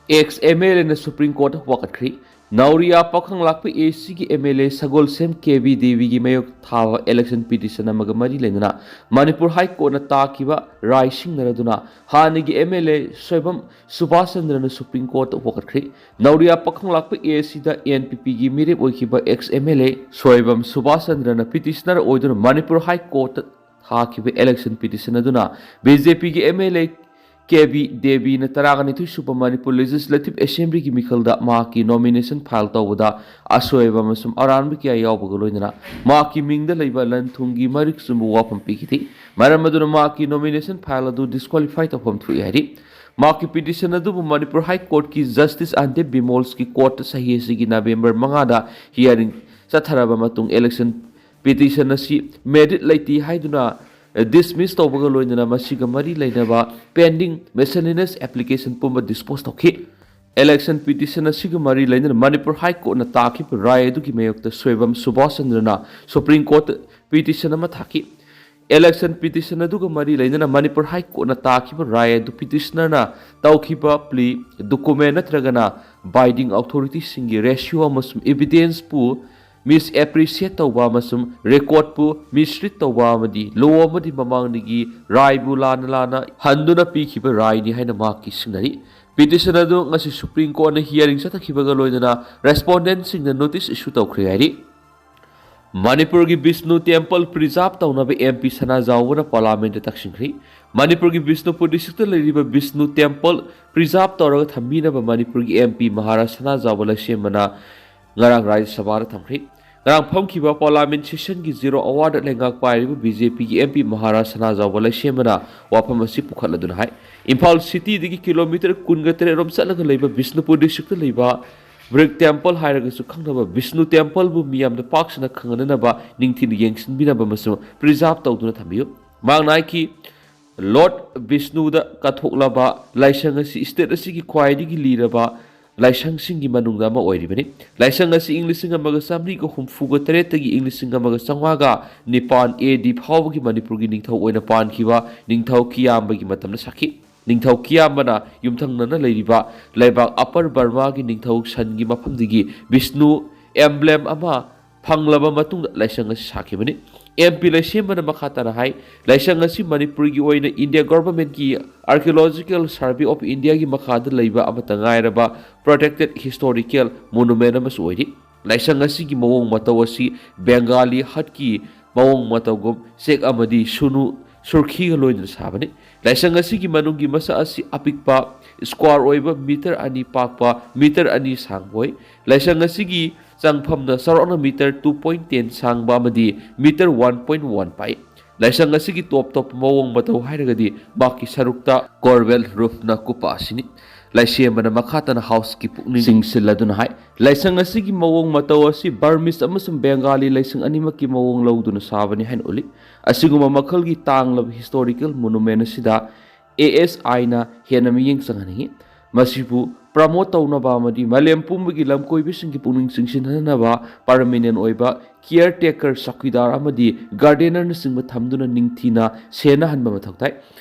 ꯑꯦꯛꯁ ꯑꯦꯝ ꯑꯦꯜ ꯑꯦꯅ ꯁꯨꯄ꯭ꯔꯤꯝ ꯀꯣꯔꯠꯇ ꯋꯥꯀꯠꯈ꯭ꯔꯤ꯫ ꯅꯥꯎꯔꯤꯌꯥ ꯄꯥꯈꯪ ꯂꯥꯛꯄ ꯑꯦ ꯁꯤꯒꯤ M L A Sagolsem K B ꯗꯦꯕꯤꯒꯤ ꯃꯥꯌꯣꯛ ꯊꯥꯕ ꯏꯂꯦꯛꯁꯟ ꯄꯤꯇꯤꯁꯟ ꯑꯃꯒ ꯃꯔꯤ ꯂꯩꯅꯅ ꯃꯅꯤꯄꯨꯔ ꯍꯥꯏ ꯀꯣꯔꯠꯅ ꯇꯥꯈꯤꯕ ꯔꯥꯏ ꯁꯤꯡꯅꯔꯗꯨꯅ ꯍꯥꯟꯅꯒꯤ ꯑꯦꯝ ꯑꯦꯜ ꯑꯦ ꯁꯣꯏꯕꯝ ꯁꯨꯕꯥꯁ ꯆꯟꯗ꯭ꯔꯅ ꯁꯨꯄ꯭ꯔꯤꯝ ꯀꯣꯔꯠꯇ ꯋꯥꯀꯠꯈ꯭ꯔꯤ꯫ ꯅꯥꯎꯔꯤꯌꯥ ꯄꯥꯈꯪ ꯂꯥꯛꯄ ꯑꯦ ꯁꯤꯗ ꯑꯦꯟ ꯄꯤ ꯄꯤꯒꯤ ꯃꯤꯔꯦꯞ ꯑꯣꯏꯈꯤꯕ ex M L A Soibam ꯁꯨꯕꯥꯁ ꯆꯟꯗ꯭ꯔꯅ ꯄꯤꯇꯤꯁꯅꯔ ꯑꯣꯏꯗꯨꯅ ꯃꯅꯤꯄꯨꯔ ꯍꯥꯏ ꯀꯣꯔꯠꯇ ꯊꯥꯈꯤꯕ ꯏꯂꯦꯛꯁꯟ ꯄꯤꯇꯤꯁꯟ ꯑꯗꯨꯅ ꯕꯤ ꯖꯦ ꯄꯤꯒꯤ M L A K B ꯗꯦꯕꯤꯅ ꯇꯔꯥꯅꯤꯊꯣꯏ ꯁꯨꯕ ꯃꯅꯤꯄꯨꯔ ꯂꯦꯖꯤꯁꯂꯦꯇꯤꯚ ꯑꯦꯁꯦꯝꯕ꯭ꯂꯤꯒꯤ ꯃꯤꯈꯜꯗ ꯃꯍꯥꯛꯀꯤ ꯅꯣꯃꯤꯅꯦꯁꯟ ꯐꯥꯏꯜ ꯇꯧꯕꯗ ꯑꯁꯣꯏꯕ ꯑꯃꯁꯨꯡ ꯑꯔꯥꯟꯕ ꯀꯌꯥ ꯌꯥꯎꯕꯒ ꯂꯣꯏꯅꯅ ꯃꯍꯥꯛꯀꯤ ꯃꯤꯡꯗ ꯂꯩꯕ ꯂꯟ ꯊꯨꯝꯒꯤ ꯃꯔꯤꯛ ꯆꯨꯝꯕ ꯋꯥꯐꯝ ꯄꯤꯈꯤꯗꯦ꯫ ꯃꯔꯝ ꯑꯗꯨꯅ ꯃꯍꯥꯛꯀꯤ ꯅꯣꯃꯤꯅꯦꯁꯟ ꯐꯥꯏꯜ ꯑꯗꯨ ꯗꯤꯁꯀ꯭ꯋꯥꯂꯤꯐꯥꯏ ꯇꯧꯐꯝ ꯊꯣꯛꯏ ꯍꯥꯏꯔꯤ꯫ ꯃꯍꯥꯛꯀꯤ ꯄꯤꯇꯤꯁꯟ ꯑꯗꯨꯕꯨ ꯃꯅꯤꯄꯨꯔ ꯍꯥꯏ ꯀꯣꯔꯠꯀꯤ ꯖꯁꯇꯤꯁ ꯑꯟꯗꯤꯞ ꯕꯤꯃꯣꯜꯁꯀꯤ ꯀꯣꯔꯠꯇ ꯆꯍꯤ ꯑꯁꯤꯒꯤ ꯅꯕꯦꯝꯕꯔ ꯃꯉꯥꯗ ꯍꯤꯌꯥꯔꯤꯡ ꯆꯠꯊꯔꯕ ꯃꯇꯨꯡ ꯏꯂꯦꯛꯁꯟ ꯄꯤꯇꯤꯁꯟ ꯑꯁꯤ ꯃꯦꯔꯤꯠ ꯂꯩꯇꯦ ꯍꯥꯏꯗꯨꯅ ꯗꯤꯁꯃꯤꯁ ꯇꯧꯕꯒ ꯂꯣꯏꯅꯅ ꯃꯁꯤꯒ ꯃꯔꯤ ꯂꯩꯅꯕ ꯄꯦꯟꯗꯤꯡ ꯃꯤꯁꯦꯂꯤꯅꯁ ꯑꯦꯄ꯭ꯂꯤꯀꯦꯁꯟ ꯄꯨꯝꯕ ꯗꯤꯁꯄꯣꯖ ꯇꯧꯈꯤ꯫ ꯏꯂꯦꯛꯁꯟ ꯄꯤꯇꯤꯁꯟ ꯑꯁꯤꯒ ꯃꯔꯤ ꯂꯩꯅꯅ ꯃꯅꯤꯄꯨꯔ ꯍꯥꯏ ꯀꯣꯔꯠꯅ ꯇꯥꯈꯤꯕ ꯔꯥꯏ ꯑꯗꯨꯒꯤ ꯃꯥꯌꯣꯛꯇ ꯁꯣꯏꯕꯝ ꯁꯨꯕꯥꯁ ꯆꯟꯗ꯭ꯔꯅ ꯁꯨꯄ꯭ꯔꯤꯝ ꯀꯣꯔꯠꯇ ꯄꯤꯇꯤꯁꯟ ꯑꯃ ꯊꯥꯈꯤ꯫ ꯏꯂꯦꯛꯁꯟ ꯄꯤꯇꯤꯁꯟ ꯑꯗꯨꯒ ꯃꯔꯤ ꯂꯩꯅꯅ ꯃꯅꯤꯄꯨꯔ ꯍꯥꯏ ꯀꯣꯔꯠꯅ ꯇꯥꯈꯤꯕ ꯔꯥꯏ ꯑꯗꯨ ꯄꯤꯇꯤꯁꯅꯔꯅ ꯇꯧꯈꯤꯕ ꯄ꯭ꯂꯤ, ꯗꯣꯀꯨꯃꯦꯟ ꯅꯠꯇ꯭ꯔꯒꯅ ꯕꯥꯏꯟꯗꯤꯡ ꯑꯣꯊꯣꯔꯤꯇꯤꯁꯤꯡꯒꯤ ꯔꯦꯁꯤꯑꯣ ꯑꯃꯁꯨꯡ ꯏꯕꯤꯗꯦꯟꯁꯄꯨ ꯃꯤꯁ ꯑꯦꯄ꯭ꯔꯤꯁꯤꯌꯦꯠ ꯇꯧꯕ ꯑꯃꯁꯨꯡ ꯔꯦꯀꯣꯔꯗꯄꯨ ꯃꯤꯁꯔꯤꯠ ꯇꯧꯕ ꯑꯃꯗꯤ ꯂꯣ ꯑꯃꯗꯤ ꯃꯃꯥꯡꯗꯒꯤ ꯔꯥꯏꯕꯨ ꯂꯥꯟꯅ ꯂꯥꯟꯅ ꯍꯟꯗꯨꯅ ꯄꯤꯈꯤꯕ ꯔꯥꯏꯅꯤ ꯍꯥꯏꯅ ꯃꯍꯥꯛꯀꯤ ꯁꯤꯡꯅꯔꯤ꯫ ꯄꯤꯇꯤꯁꯟ ꯑꯗꯨ ꯉꯁꯤ ꯁꯨꯄ꯭ꯔꯤꯝ ꯀꯣꯔꯠꯅ ꯍꯤꯌꯥꯔꯤꯡ ꯆꯠꯊꯈꯤꯕꯒ ꯂꯣꯏꯅꯅ ꯔꯦꯁꯄꯣꯟꯗꯦꯟꯁꯤꯡꯗ ꯅꯣꯇꯤꯁ ꯏꯁꯨ ꯇꯧꯈ꯭ꯔꯦ ꯍꯥꯏꯔꯤ꯫ ꯃꯅꯤꯄꯨꯔꯒꯤ ꯕꯤꯁꯅꯨ ꯇꯦꯝꯄꯜ ꯄ꯭ꯔꯤꯖꯥꯔꯚ ꯇꯧꯅꯕ ꯑꯦꯝ ꯄꯤ ꯁꯅꯥꯖꯥꯎꯕꯅ ꯄꯥꯔꯂꯥꯃꯦꯟꯗ ꯇꯛꯁꯤꯟꯈ꯭ꯔꯤ꯫ ꯃꯅꯤꯄꯨꯔꯒꯤ ꯕꯤꯁꯅꯨꯄꯨꯔ ꯗꯤꯁꯇ꯭ꯔꯤꯛꯇ ꯂꯩꯔꯤꯕ ꯕꯤꯁꯅꯨ ꯇꯦꯝꯄꯜ ꯄ꯭ꯔꯤꯖꯥꯔꯚ ꯇꯧꯔꯒ ꯊꯝꯕꯤꯅꯕ ꯃꯅꯤꯄꯨꯔꯒꯤ ꯑꯦꯝ ꯄꯤ ꯃꯍꯥꯔꯥꯖ ꯁꯅꯥꯖꯥꯎꯕ ꯂꯩꯁꯦꯝꯕꯅ ꯉꯔꯥꯡ ꯔꯥꯖ꯭ꯌ ꯁꯚꯥꯗ ꯊꯝꯈ꯭ꯔꯤ꯫ ꯉꯔꯥꯡ ꯐꯝꯈꯤꯕ ꯄꯥꯔꯂꯥꯃꯦꯟ ꯁꯦꯁꯟꯒꯤ ꯖꯤꯔꯣ ꯑꯋꯥꯔꯗ ꯂꯩꯉꯥꯛ ꯄꯥꯏꯔꯤꯕ ꯕꯤ ꯖꯦ ꯄꯤꯒꯤ ꯑꯦꯝ ꯄꯤ ꯃꯍꯥꯔꯥꯖ ꯁꯅꯥꯖꯥꯎꯕ ꯂꯩꯁꯦꯝꯕꯅ ꯋꯥꯐꯝ ꯑꯁꯤ ꯄꯨꯈꯠꯂꯗꯨꯅ ꯍꯥꯏ, ꯏꯝꯐꯥꯜ ꯁꯤꯇꯤꯗꯒꯤ ꯀꯤꯂꯣꯃꯤꯇꯔ ꯀꯨꯟꯒ ꯇꯔꯦꯠ ꯔꯣꯝ ꯆꯠꯂꯒ ꯂꯩꯕ ꯕꯤꯁꯅꯨꯄꯨꯔ ꯗꯤꯁꯇ꯭ꯔꯤꯛꯇ ꯂꯩꯕ ꯕ꯭ꯔꯤꯛ ꯇꯦꯝꯄꯜ ꯍꯥꯏꯔꯒꯁꯨ ꯈꯪꯅꯕ ꯕꯤꯁꯅꯨ ꯇꯦꯝꯄꯜꯕꯨ ꯃꯤꯌꯥꯝꯗ ꯄꯥꯛ ꯁꯟꯅ ꯈꯪꯍꯟꯅꯅꯕ ꯅꯤꯡꯊꯤꯅ ꯌꯦꯡꯁꯤꯟꯕꯤꯅꯕ ꯑꯃꯁꯨꯡ ꯄ꯭ꯔꯤꯖꯥꯔꯚ ꯇꯧꯗꯨꯅ ꯊꯝꯕꯤꯌꯨ꯫ ꯃꯍꯥꯛꯅ ꯍꯥꯏꯈꯤ, ꯂꯣꯔꯗ ꯕꯤꯁꯅꯨꯗ ꯀꯠꯊꯣꯛꯂꯕ ꯂꯥꯏꯁꯪ ꯑꯁꯤ ꯁ꯭ꯇꯦꯠ ꯑꯁꯤꯒꯤ ꯈ꯭ꯋꯥꯏꯗꯒꯤ ꯂꯤꯔꯕ ꯂꯥꯏꯁꯪꯁꯤꯡꯒꯤ ꯃꯅꯨꯡꯗ ꯑꯃ ꯑꯣꯏꯔꯤꯕꯅꯤ꯫ ꯂꯥꯏꯁꯪ ꯑꯁꯤ ꯏꯪ ꯂꯤꯁꯤꯡ ꯑꯃꯒ ꯆꯥꯃꯔꯤꯒ ꯍꯨꯝꯐꯨꯒ ꯇꯔꯦꯠꯇꯒꯤ ꯏꯪ ꯂꯤꯁꯤꯡ ꯑꯃꯒ ꯆꯥꯝꯃꯉꯥꯒ ꯅꯤꯄꯥꯟ ꯑꯦ ꯗꯤ ꯐꯥꯎꯕꯒꯤ ꯃꯅꯤꯄꯨꯔꯒꯤ ꯅꯤꯡꯊꯧ ꯑꯣꯏꯅ ꯄꯥꯟꯈꯤꯕ ꯅꯤꯡꯊꯧ ꯀꯤꯌꯥꯝꯕꯒꯤ ꯃꯇꯝꯗ ꯁꯥꯈꯤ꯫ ꯅꯤꯡꯊꯧ ꯀꯤꯌꯥꯝꯕꯅ ꯌꯨꯝꯊꯪꯅꯅ ꯂꯩꯔꯤꯕ ꯂꯩꯕꯥꯛ ꯑꯄꯔ ꯕꯔꯃꯥꯒꯤ ꯅꯤꯡꯊꯧ ꯁꯟꯒꯤ ꯃꯐꯝꯗꯒꯤ ꯕꯤꯁꯅꯨ ꯑꯦꯝꯕ꯭ꯂꯦꯝ ꯑꯃ ꯐꯪꯂꯕ ꯃꯇꯨꯡꯗ ꯂꯥꯏꯁꯪ ꯑꯁꯤ ꯁꯥꯈꯤꯕꯅꯤ꯫ ꯑꯦꯝ ꯄꯤ ꯂꯩꯁꯦꯝꯕꯅ ꯃꯈꯥ ꯇꯥꯅ ꯍꯥꯏ, ꯂꯥꯏꯁꯪ ꯑꯁꯤ ꯃꯅꯤꯄꯨꯔꯒꯤ ꯑꯣꯏꯅ ꯏꯟꯗꯤꯌꯥ ꯒꯣꯚꯔꯟꯃꯦꯟꯠꯀꯤ ꯑꯥꯔꯀꯤꯑꯣꯂꯣꯖꯤꯀꯦꯜ ꯁꯔꯚꯦ ꯑꯣꯐ ꯏꯟꯗꯤꯌꯥꯒꯤ ꯃꯈꯥꯗ ꯂꯩꯕ ꯑꯃꯠꯇ ꯉꯥꯏꯔꯕ ꯄ꯭ꯔꯣꯇꯦꯛꯇꯦꯗ ꯍꯤꯁꯇꯣꯔꯤꯀꯦꯜ ꯃꯣꯅꯨꯃꯦꯟꯠ ꯑꯃꯁꯨ ꯑꯣꯏꯔꯤ꯫ ꯂꯥꯏꯁꯪ ꯑꯁꯤꯒꯤ ꯃꯑꯣꯡ ꯃꯇꯧ ꯑꯁꯤ ꯕꯦꯡꯒꯥꯂꯤ ꯍꯠꯀꯤ ꯃꯑꯣꯡ ꯃꯇꯧꯒꯨꯝ ꯆꯦꯛ ꯑꯃꯗꯤ ꯁꯨꯅꯨ ꯁꯨꯔꯈꯤꯒ ꯂꯣꯏꯅꯅ ꯁꯥꯕꯅꯤ꯫ ꯂꯥꯏꯁꯪ ꯑꯁꯤꯒꯤ ꯃꯅꯨꯡꯒꯤ ꯃꯁꯛ ꯑꯁꯤ ꯑꯄꯤꯛꯄ, ꯁ꯭ꯀ꯭ꯋꯥꯔ ꯑꯣꯏꯕ, ꯃꯤꯇꯔ ꯑꯅꯤ ꯄꯥꯛꯄ, ꯃꯤꯇꯔ ꯑꯅꯤ ꯁꯥꯡꯕ ꯑꯣꯏ꯫ ꯂꯥꯏꯁꯪ ꯑꯁꯤꯒꯤ ꯆꯪꯐꯝꯗ ꯆꯥꯎꯔꯥꯛꯅ ꯃꯤꯇꯔ two point ten ꯁꯥꯡꯕ ꯑꯃꯗꯤ ꯃꯤꯇꯔ one point one ꯄꯥꯛꯏ꯫ ꯂꯥꯏꯁꯪ ꯑꯁꯤꯒꯤ ꯇꯣꯞ ꯇꯣꯞꯄ ꯃꯑꯣꯡ ꯃꯇꯧ ꯍꯥꯏꯔꯒꯗꯤ ꯃꯍꯥꯛꯀꯤ ꯁꯔꯨꯛꯇ ꯀꯣꯔꯕꯦꯜ ꯔꯨꯐꯅ ꯀꯨꯞꯄ ꯑꯁꯤꯅꯤ꯫ ꯂꯥꯏꯁꯦꯝꯕꯅ ꯃꯈꯥ ꯇꯥꯅ ꯍꯥꯎꯁꯀꯤ ꯄꯨꯛꯅꯤꯡ ꯆꯤꯡꯁꯤꯜꯂꯗꯨꯅ ꯍꯥꯏ, ꯂꯥꯏꯁꯪ ꯑꯁꯤꯒꯤ ꯃꯑꯣꯡ ꯃꯇꯧ ꯑꯁꯤ ꯕꯔꯃꯤꯁ ꯑꯃꯁꯨꯡ ꯕꯦꯡꯒꯥꯂꯤ ꯂꯥꯏꯁꯪ ꯑꯅꯤꯃꯛꯀꯤ ꯃꯑꯣꯡ ꯂꯧꯗꯨꯅ ꯁꯥꯕꯅꯤ ꯍꯥꯏꯅ ꯎꯠꯂꯤ꯫ ꯑꯁꯤꯒꯨꯝꯕ ꯃꯈꯜꯒꯤ ꯇꯥꯡꯂꯕ ꯍꯤꯁꯇꯣꯔꯤꯀꯦꯜ ꯃꯣꯅꯨꯃꯦꯟꯠ ꯑꯁꯤꯗ ꯑꯦ ꯑꯦꯁ ꯑꯥꯏꯅ ꯍꯦꯟꯅ ꯃꯤꯠꯌꯦꯡ ꯆꯪꯍꯟꯅꯤꯡꯏ꯫ ꯃꯁꯤꯕꯨ ꯄ꯭ꯔꯃꯣꯠ ꯇꯧꯅꯕ ꯑꯃꯗꯤ ꯃꯥꯂꯦꯝ ꯄꯨꯝꯕꯒꯤ ꯂꯝꯀꯣꯏꯕꯁꯤꯡꯒꯤ ꯄꯨꯛꯅꯤꯡ ꯆꯤꯡꯁꯤꯟꯍꯟꯅꯕ ꯄꯔꯃꯤꯅꯦꯟ ꯑꯣꯏꯕ ꯀꯤꯌꯔ ꯇꯦꯀꯔ, ꯆꯧꯀꯤꯗꯥꯔ ꯑꯃꯗꯤ ꯒꯥꯔꯗꯦꯅꯔꯅꯆꯤꯡꯕ ꯊꯝꯗꯨꯅ ꯅꯤꯡꯊꯤꯅ ꯁꯦꯟꯅꯍꯟꯕ ꯃꯊꯧ ꯇꯥꯏ꯫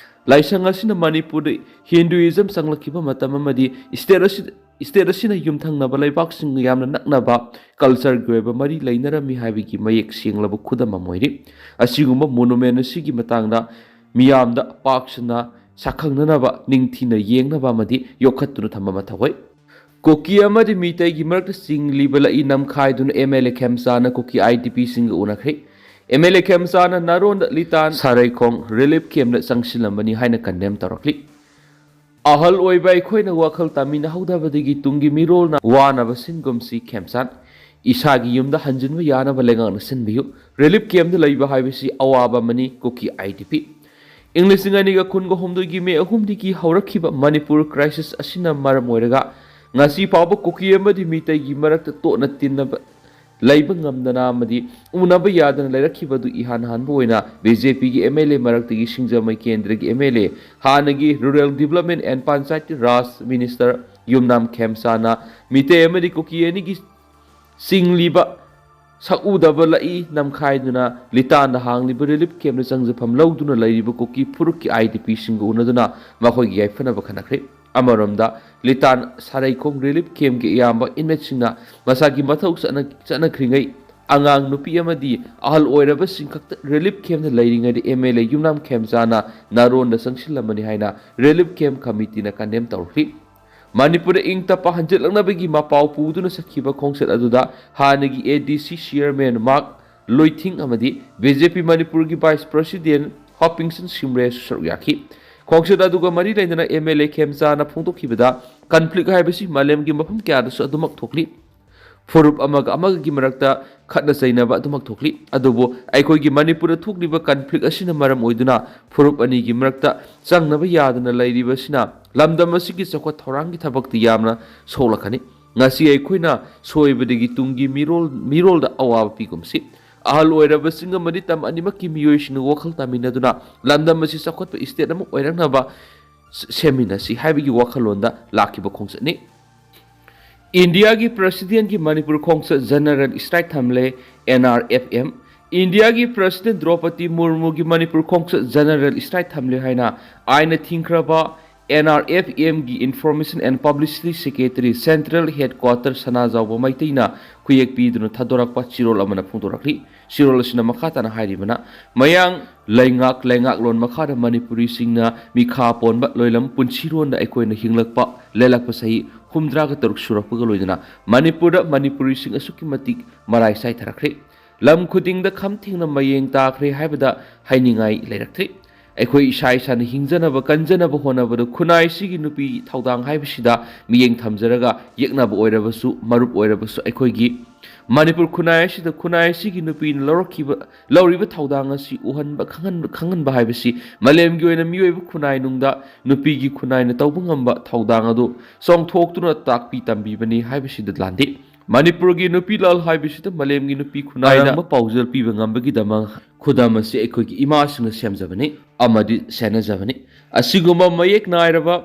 ꯂꯥꯏꯁꯪ ꯑꯁꯤꯅ ꯃꯅꯤꯄꯨꯔꯗ ꯍꯤꯟꯗꯨꯏꯖꯝ ꯆꯪꯂꯛꯈꯤꯕ ꯃꯇꯝ ꯑꯃꯗꯤ ꯁ꯭ꯇꯦꯠ ꯑꯁꯤ, ꯁ꯭ꯇꯦꯠ ꯑꯁꯤꯅ ꯌꯨꯝꯊꯪꯅꯕ ꯂꯩꯕꯥꯛꯁꯤꯡꯒ ꯌꯥꯝꯅ ꯅꯛꯅꯕ ꯀꯜꯆꯔꯒꯤ ꯑꯣꯏꯕ ꯃꯔꯤ ꯂꯩꯅꯔꯝꯃꯤ ꯍꯥꯏꯕꯒꯤ ꯃꯌꯦꯛ ꯁꯦꯡꯂꯕ ꯈꯨꯗꯝ ꯑꯃ ꯑꯣꯏꯔꯤ꯫ ꯑꯁꯤꯒꯨꯝꯕ ꯃꯣꯅꯨꯃꯦꯟ ꯑꯁꯤꯒꯤ ꯃꯇꯥꯡꯗ ꯃꯤꯌꯥꯝꯗ ꯄꯥꯛ ꯁꯟꯅ ꯁꯛꯈꯪꯅꯅꯕ, ꯅꯤꯡꯊꯤꯅ ꯌꯦꯡꯅꯕ ꯑꯃꯗꯤ ꯌꯣꯛꯈꯠꯇꯨꯅ ꯊꯝꯕ ꯃꯊꯧ ꯑꯣꯏ꯫ ꯀꯨꯀꯤ ꯑꯃꯗꯤ ꯃꯤꯇꯩꯒꯤ ꯃꯔꯛꯇ ꯆꯤꯡꯂꯤꯕ ꯂꯛꯏ ꯅꯝꯈꯥꯏꯗꯨꯅ ꯑꯦꯝ ꯑꯦꯜ ꯑꯦ ꯈꯦꯝꯆꯥꯅ ꯀꯨꯀꯤ ꯑꯥꯏ ꯗꯤ ꯄꯤꯁꯤꯡꯒ ꯎꯅꯈ꯭ꯔꯦ꯫ ꯑꯦꯝ ꯑꯦꯜ ꯑꯦ ꯈꯦꯝꯆꯥꯅ ꯅꯥꯔꯣꯟꯗ ꯂꯤꯇꯥꯟ ꯁꯥꯔꯩꯈꯣꯡ ꯔꯤꯂꯤꯐ ꯀꯦꯝꯞꯇ ꯆꯪꯁꯤꯜꯂꯝꯕꯅꯤ ꯍꯥꯏꯅ ꯀꯟꯗꯦꯝ ꯇꯧꯔꯛꯂꯤ꯫ ꯑꯍꯜ ꯑꯣꯏꯕ ꯑꯩꯈꯣꯏꯅ ꯋꯥꯈꯜ ꯇꯥꯃꯤꯟꯅꯍꯧꯗꯕꯗꯒꯤ ꯇꯨꯡꯒꯤ ꯃꯤꯔꯣꯜꯅ ꯋꯥꯅꯕ ꯁꯤꯟꯒꯨꯝꯁꯤ ꯈꯦꯝꯆꯥꯟ꯫ ꯏꯁꯥꯒꯤ ꯌꯨꯝꯗ ꯍꯟꯖꯤꯟꯕ ꯌꯥꯅꯕ ꯂꯩꯉꯥꯛꯅ ꯁꯤꯟꯕꯤꯌꯨ꯫ ꯔꯤꯂꯤꯐ ꯀꯦꯝꯞꯇ ꯂꯩꯕ ꯍꯥꯏꯕꯁꯤ ꯑꯋꯥꯕ ꯑꯃꯅꯤ, ꯀꯨꯀꯤ ꯑꯥꯏ ꯗꯤ ꯄꯤ꯫ ꯏꯪ ꯂꯤꯁꯤꯡ ꯑꯅꯤꯒ ꯀꯨꯟꯒ ꯍꯨꯝꯗꯣꯏꯒꯤ ꯃꯦ ꯑꯍꯨꯝꯗꯒꯤ ꯍꯧꯔꯛꯈꯤꯕ ꯃꯅꯤꯄꯨꯔ ꯀ꯭ꯔꯥꯏꯁꯤꯁ ꯑꯁꯤꯅ ꯃꯔꯝ ꯑꯣꯏꯔꯒ ꯉꯁꯤ ꯐꯥꯎꯕ ꯀꯨꯀꯤ ꯑꯃꯗꯤ ꯃꯤꯇꯩꯒꯤ ꯃꯔꯛꯇ ꯇꯣꯠꯅ ꯇꯤꯟꯅꯕ ꯂꯩꯕ ꯉꯝꯗꯅ ꯑꯃꯗꯤ ꯎꯅꯕ ꯌꯥꯗꯅ ꯂꯩꯔꯛꯈꯤꯕ ꯑꯗꯨ ꯏꯍꯥꯟ ꯍꯥꯟꯕ ꯑꯣꯏꯅ ꯕꯤ ꯖꯦ ꯄꯤꯒꯤ ꯑꯦꯝ ꯑꯦꯜ ꯑꯦ ꯃꯔꯛꯇꯒꯤ ꯁꯤꯡꯖꯃꯩ ꯀꯦꯟꯗ꯭ꯔꯒꯤ ꯑꯦꯝ ꯑꯦꯜ ꯑꯦ, ꯍꯥꯟꯅꯒꯤ Rural Development and Panchayati Raj Minister ꯌꯨꯝꯅꯥꯝ ꯈꯦꯝꯆꯥꯅ ꯃꯤꯇꯩ ꯑꯃꯗꯤ ꯀꯨꯀꯤ ꯑꯅꯤꯒꯤ ꯆꯤꯡꯂꯤꯕ ꯁꯛꯎꯗꯕ ꯂꯛꯏ ꯅꯝꯈꯥꯏꯗꯨꯅ ꯂꯤꯇꯥꯟꯗ ꯍꯥꯡꯂꯤꯕ ꯔꯤꯂꯤꯐ ꯀꯦꯝꯞꯇ ꯆꯪꯖꯐꯝ ꯂꯧꯗꯨꯅ ꯂꯩꯔꯤꯕ ꯀꯨꯀꯤ ꯐꯨꯔꯨꯞꯀꯤ ꯑꯥꯏ ꯗꯤ ꯄꯤꯁꯤꯡꯒ ꯎꯅꯗꯨꯅ ꯃꯈꯣꯏꯒꯤ ꯌꯥꯏꯐꯅꯕ ꯈꯟꯅꯈ꯭ꯔꯦ꯫ ꯑꯃꯔꯣꯝꯗ, ꯂꯤꯇꯥꯟ ꯁꯥꯔꯩꯈꯣꯡ ꯔꯤꯂꯤꯐ ꯀꯦꯝꯞꯀꯤ ꯑꯌꯥꯝꯕ ꯏꯟꯃꯦꯠꯁꯤꯡꯅ ꯃꯁꯥꯒꯤ ꯃꯊꯧ ꯆꯠꯅ-, ꯆꯠꯅꯈ꯭ꯔꯤꯉꯩ ꯑꯉꯥꯡ ꯅꯨꯄꯤ ꯑꯃꯗꯤ ꯑꯍꯜ ꯑꯣꯏꯔꯕꯁꯤꯡ ꯈꯛꯇ ꯔꯤꯂꯤꯐ ꯀꯦꯝꯞꯇ ꯂꯩꯔꯤꯉꯩꯗ ꯑꯦꯝ ꯑꯦꯜ ꯑꯦ ꯌꯨꯝꯅꯥꯝ ꯈꯦꯝꯆꯥꯅ ꯅꯥꯔꯣꯟꯗ ꯆꯪꯁꯤꯜꯂꯝꯕꯅꯤ ꯍꯥꯏꯅ ꯔꯤꯂꯤꯐ ꯀꯦꯝꯞ ꯀꯃꯤꯇꯤꯅ ꯀꯟꯗꯦꯝ ꯇꯧꯔꯛꯂꯤ꯫ ꯃꯅꯤꯄꯨꯔꯗ ꯏꯪ ꯇꯞꯄ ꯍꯟꯖꯤꯜꯂꯛꯅꯕꯒꯤ ꯃꯄꯥꯎ ꯄꯨꯗꯨꯅ ꯆꯠꯈꯤꯕ ꯈꯣꯡꯆꯠ ꯑꯗꯨꯗ ꯍꯥꯟꯅꯒꯤ ꯑꯦ ꯗꯤ ꯁꯤ ꯆꯤꯌꯔꯃꯦꯟ ꯃꯥꯔꯛ ꯂꯣꯏꯊꯤꯡ ꯑꯃꯗꯤ ꯕꯤ ꯖꯦ ꯄꯤ ꯃꯅꯤꯄꯨꯔꯒꯤ ꯚꯥꯏꯁ ꯄ꯭ꯔꯁꯤꯗꯦꯟ ꯍꯣꯄꯤꯡꯁꯟ ꯁꯤꯝꯔꯦꯁꯨ ꯁꯔꯨꯛ ꯌꯥꯈꯤ꯫ ꯈꯣꯡꯆꯠ ꯑꯗꯨꯒ ꯃꯔꯤ ꯂꯩꯅꯅ ꯑꯦꯝ ꯑꯦꯜ ꯑꯦ ꯈꯦꯝꯆꯥꯅ ꯐꯣꯡꯗꯣꯛꯈꯤꯕꯗ, ꯀꯟꯐ꯭ꯂꯤꯛ ꯍꯥꯏꯕꯁꯤ ꯃꯥꯂꯦꯝꯒꯤ ꯃꯐꯝ ꯀꯌꯥꯗꯁꯨ ꯑꯗꯨꯃꯛ ꯊꯣꯛꯂꯤ꯫ ꯐꯨꯔꯨꯞ ꯑꯃꯒ ꯑꯃꯒꯒꯤ ꯃꯔꯛꯇ ꯈꯠꯅ ꯆꯩꯅꯕ ꯑꯗꯨꯃꯛ ꯊꯣꯛꯂꯤ꯫ ꯑꯗꯨꯕꯨ ꯑꯩꯈꯣꯏꯒꯤ ꯃꯅꯤꯄꯨꯔꯗ ꯊꯣꯛꯂꯤꯕ ꯀꯟꯐ꯭ꯂꯤꯛ ꯑꯁꯤꯅ ꯃꯔꯝ ꯑꯣꯏꯗꯨꯅ ꯐꯨꯔꯨꯞ ꯑꯅꯤꯒꯤ ꯃꯔꯛꯇ ꯆꯪꯅꯕ ꯌꯥꯗꯅ ꯂꯩꯔꯤꯕꯁꯤꯅ ꯂꯝꯗꯝ ꯑꯁꯤꯒꯤ ꯆꯥꯎꯈꯠ ꯊꯧꯔꯥꯡꯒꯤ ꯊꯕꯛꯇ ꯌꯥꯝꯅ ꯁꯣꯛꯂꯛꯀꯅꯤ꯫ ꯉꯁꯤ ꯑꯩꯈꯣꯏꯅ ꯁꯣꯏꯕꯗꯒꯤ ꯇꯨꯡꯒꯤ ꯃꯤꯔꯣꯜ, ꯃꯤꯔꯣꯜꯗ ꯑꯋꯥꯕ ꯄꯤꯒꯨꯝꯁꯤ꯫ ꯑꯍꯜ ꯑꯣꯏꯔꯕꯁꯤꯡ ꯑꯃꯗꯤ ꯇꯝ ꯑꯅꯤꯃꯛꯀꯤ ꯃꯤꯑꯣꯏꯁꯤꯡꯅ ꯋꯥꯈꯜ ꯇꯥꯃꯤꯟꯅꯗꯨꯅ ꯂꯝꯗꯝ ꯑꯁꯤ ꯆꯥꯎꯈꯠꯄ ꯁ꯭ꯇꯦꯠ ꯑꯃ ꯑꯣꯏꯔꯛꯅꯕ ꯁ-, ꯁꯦꯝꯃꯤꯟꯅꯁꯤ ꯍꯥꯏꯕꯒꯤ ꯋꯥꯈꯜꯂꯣꯟꯗ ꯂꯥꯛꯈꯤꯕ ꯈꯣꯡꯆꯠꯅꯤ꯫ ꯏꯟꯗꯤꯌꯥꯒꯤ ꯄ꯭ꯔꯁꯤꯗꯦꯟꯒꯤ ꯃꯅꯤꯄꯨꯔ ꯈꯣꯡꯆꯠ ꯖꯦꯅꯔꯦꯜ ꯁ꯭ꯇ꯭ꯔꯥꯏꯛ ꯊꯝꯂꯦ, ꯑꯦꯟ ꯑꯥꯔ ꯑꯦꯐ ꯑꯦꯝ꯫ ꯏꯟꯗꯤꯌꯥꯒꯤ ꯄ꯭ꯔꯁꯤꯗꯦꯟ ꯗ꯭ꯔꯧꯄꯗꯤ ꯃꯨꯔꯃꯨꯒꯤ ꯃꯅꯤꯄꯨꯔ ꯈꯣꯡꯆꯠ ꯖꯦꯅꯔꯦꯜ ꯁ꯭ꯇ꯭ꯔꯥꯏꯛ ꯊꯝꯂꯦ ꯍꯥꯏꯅ ꯑꯥꯏꯟꯅ ꯊꯤꯡꯈ꯭ꯔꯕ ꯑꯦꯟ ꯑꯥꯔ ꯑꯦꯐ ꯑꯦꯝꯒꯤ information and publicity secretary, central headquarter ꯁꯅꯥꯖꯥꯎꯕ ꯃꯩꯇꯩꯅ ꯈꯨꯌꯦꯛ ꯄꯤꯗꯨꯅ ꯊꯥꯗꯣꯔꯛꯄ ꯆꯤꯔꯣꯜ ꯑꯃꯅ ꯐꯣꯡꯗꯣꯔꯛꯂꯤ꯫ ꯆꯤꯔꯣꯜ ꯑꯁꯤꯅ ꯃꯈꯥ ꯇꯥꯅ ꯍꯥꯏꯔꯤꯕꯅ, ꯃꯌꯥꯡ ꯂꯩꯉꯥꯛ ꯂꯩꯉꯥꯛꯂꯣꯟ ꯃꯈꯥꯗ ꯃꯅꯤꯄꯨꯔꯤꯁꯤꯡꯅ ꯃꯤꯈꯥ ꯄꯣꯟꯕ ꯂꯣꯏꯂꯝ ꯄꯨꯟꯁꯤꯔꯣꯟꯗ ꯑꯩꯈꯣꯏꯅ ꯍꯤꯡꯂꯛꯄ ꯂꯦꯜꯂꯛꯄ ꯆꯍꯤ ꯍꯨꯝꯗ꯭ꯔꯥꯒ ꯇꯔꯨꯛ ꯁꯨꯔꯛꯄꯒ ꯂꯣꯏꯅꯅ ꯃꯅꯤꯄꯨꯔꯗ ꯃꯅꯤꯄꯨꯔꯤꯁꯤꯡ ꯑꯁꯨꯛꯀꯤ ꯃꯇꯤꯛ ꯃꯔꯥꯏ ꯆꯥꯏꯊꯔꯛꯈ꯭ꯔꯦ꯫ ꯂꯝ ꯈꯨꯗꯤꯡꯗ ꯈꯝ ꯊꯦꯡꯅ ꯃꯌꯦꯡ ꯇꯥꯈ꯭ꯔꯦ ꯍꯥꯏꯕꯗ ꯍꯥꯏꯅꯤꯡꯉꯥꯏ ꯂꯩꯔꯛꯇ꯭ꯔꯦ꯫ ꯑꯩꯈꯣꯏ ꯏꯁꯥ ꯏꯁꯥꯅ ꯍꯤꯡꯖꯅꯕ ꯀꯟꯖꯅꯕ ꯍꯣꯠꯅꯕꯗ ꯈꯨꯟꯅꯥꯏꯁꯤꯒꯤ ꯅꯨꯄꯤ ꯊꯧꯗꯥꯡ ꯍꯥꯏꯕꯁꯤꯗ ꯃꯤꯠꯌꯦꯡ ꯊꯝꯖꯔꯒ ꯌꯦꯛꯅꯕ ꯑꯣꯏꯔꯕꯁꯨ, ꯃꯔꯨꯞ ꯑꯣꯏꯔꯕꯁꯨ, ꯑꯩꯈꯣꯏꯒꯤ ꯃꯅꯤꯄꯨꯔ ꯈꯨꯟꯅꯥꯏ ꯑꯁꯤꯗ ꯈꯨꯟꯅꯥꯏ ꯑꯁꯤꯒꯤ ꯅꯨꯄꯤꯅ ꯂꯧꯔꯛꯈꯤꯕ, ꯂꯧꯔꯤꯕ ꯊꯧꯗꯥꯡ ꯑꯁꯤ ꯎꯍꯟꯕ, ꯈꯪꯍꯟꯕ, ꯈꯪꯍꯟꯕ ꯍꯥꯏꯕꯁꯤ ꯃꯥꯂꯦꯝꯒꯤ ꯑꯣꯏꯅ ꯃꯤꯑꯣꯏꯕ ꯈꯨꯟꯅꯥꯏꯅꯨꯡꯗ ꯅꯨꯄꯤꯒꯤ ꯈꯨꯟꯅꯥꯏꯅ ꯇꯧꯕ ꯉꯝꯕ ꯊꯧꯗꯥꯡ ꯑꯗꯨ ꯆꯣꯡꯊꯣꯛꯇꯨꯅ ꯇꯥꯛꯄꯤ ꯇꯝꯕꯤꯕꯅꯤ ꯍꯥꯏꯕꯁꯤꯗ ꯂꯥꯟꯗꯦ꯫ ꯃꯅꯤꯄꯨꯔꯒꯤ ꯅꯨꯄꯤ ꯂꯥꯜ ꯍꯥꯏꯕꯁꯤꯗ ꯃꯥꯂꯦꯝꯒꯤ ꯅꯨꯄꯤ ꯈꯨꯟꯅꯥꯏꯅ ꯑꯔꯥꯡꯕ ꯄꯥꯎꯖꯦꯜ ꯄꯤꯕ ꯉꯝꯕꯒꯤꯗꯃꯛ ꯈꯨꯗꯝ ꯑꯁꯤ ꯑꯩꯈꯣꯏꯒꯤ ꯏꯃꯥꯁꯤꯡꯅ ꯁꯦꯝꯖꯕꯅꯤ ꯑꯃꯗꯤ ꯁꯦꯟꯅꯖꯕꯅꯤ꯫ ꯑꯁꯤꯒꯨꯝꯕ ꯃꯌꯦꯛ ꯅꯥꯏꯔꯕ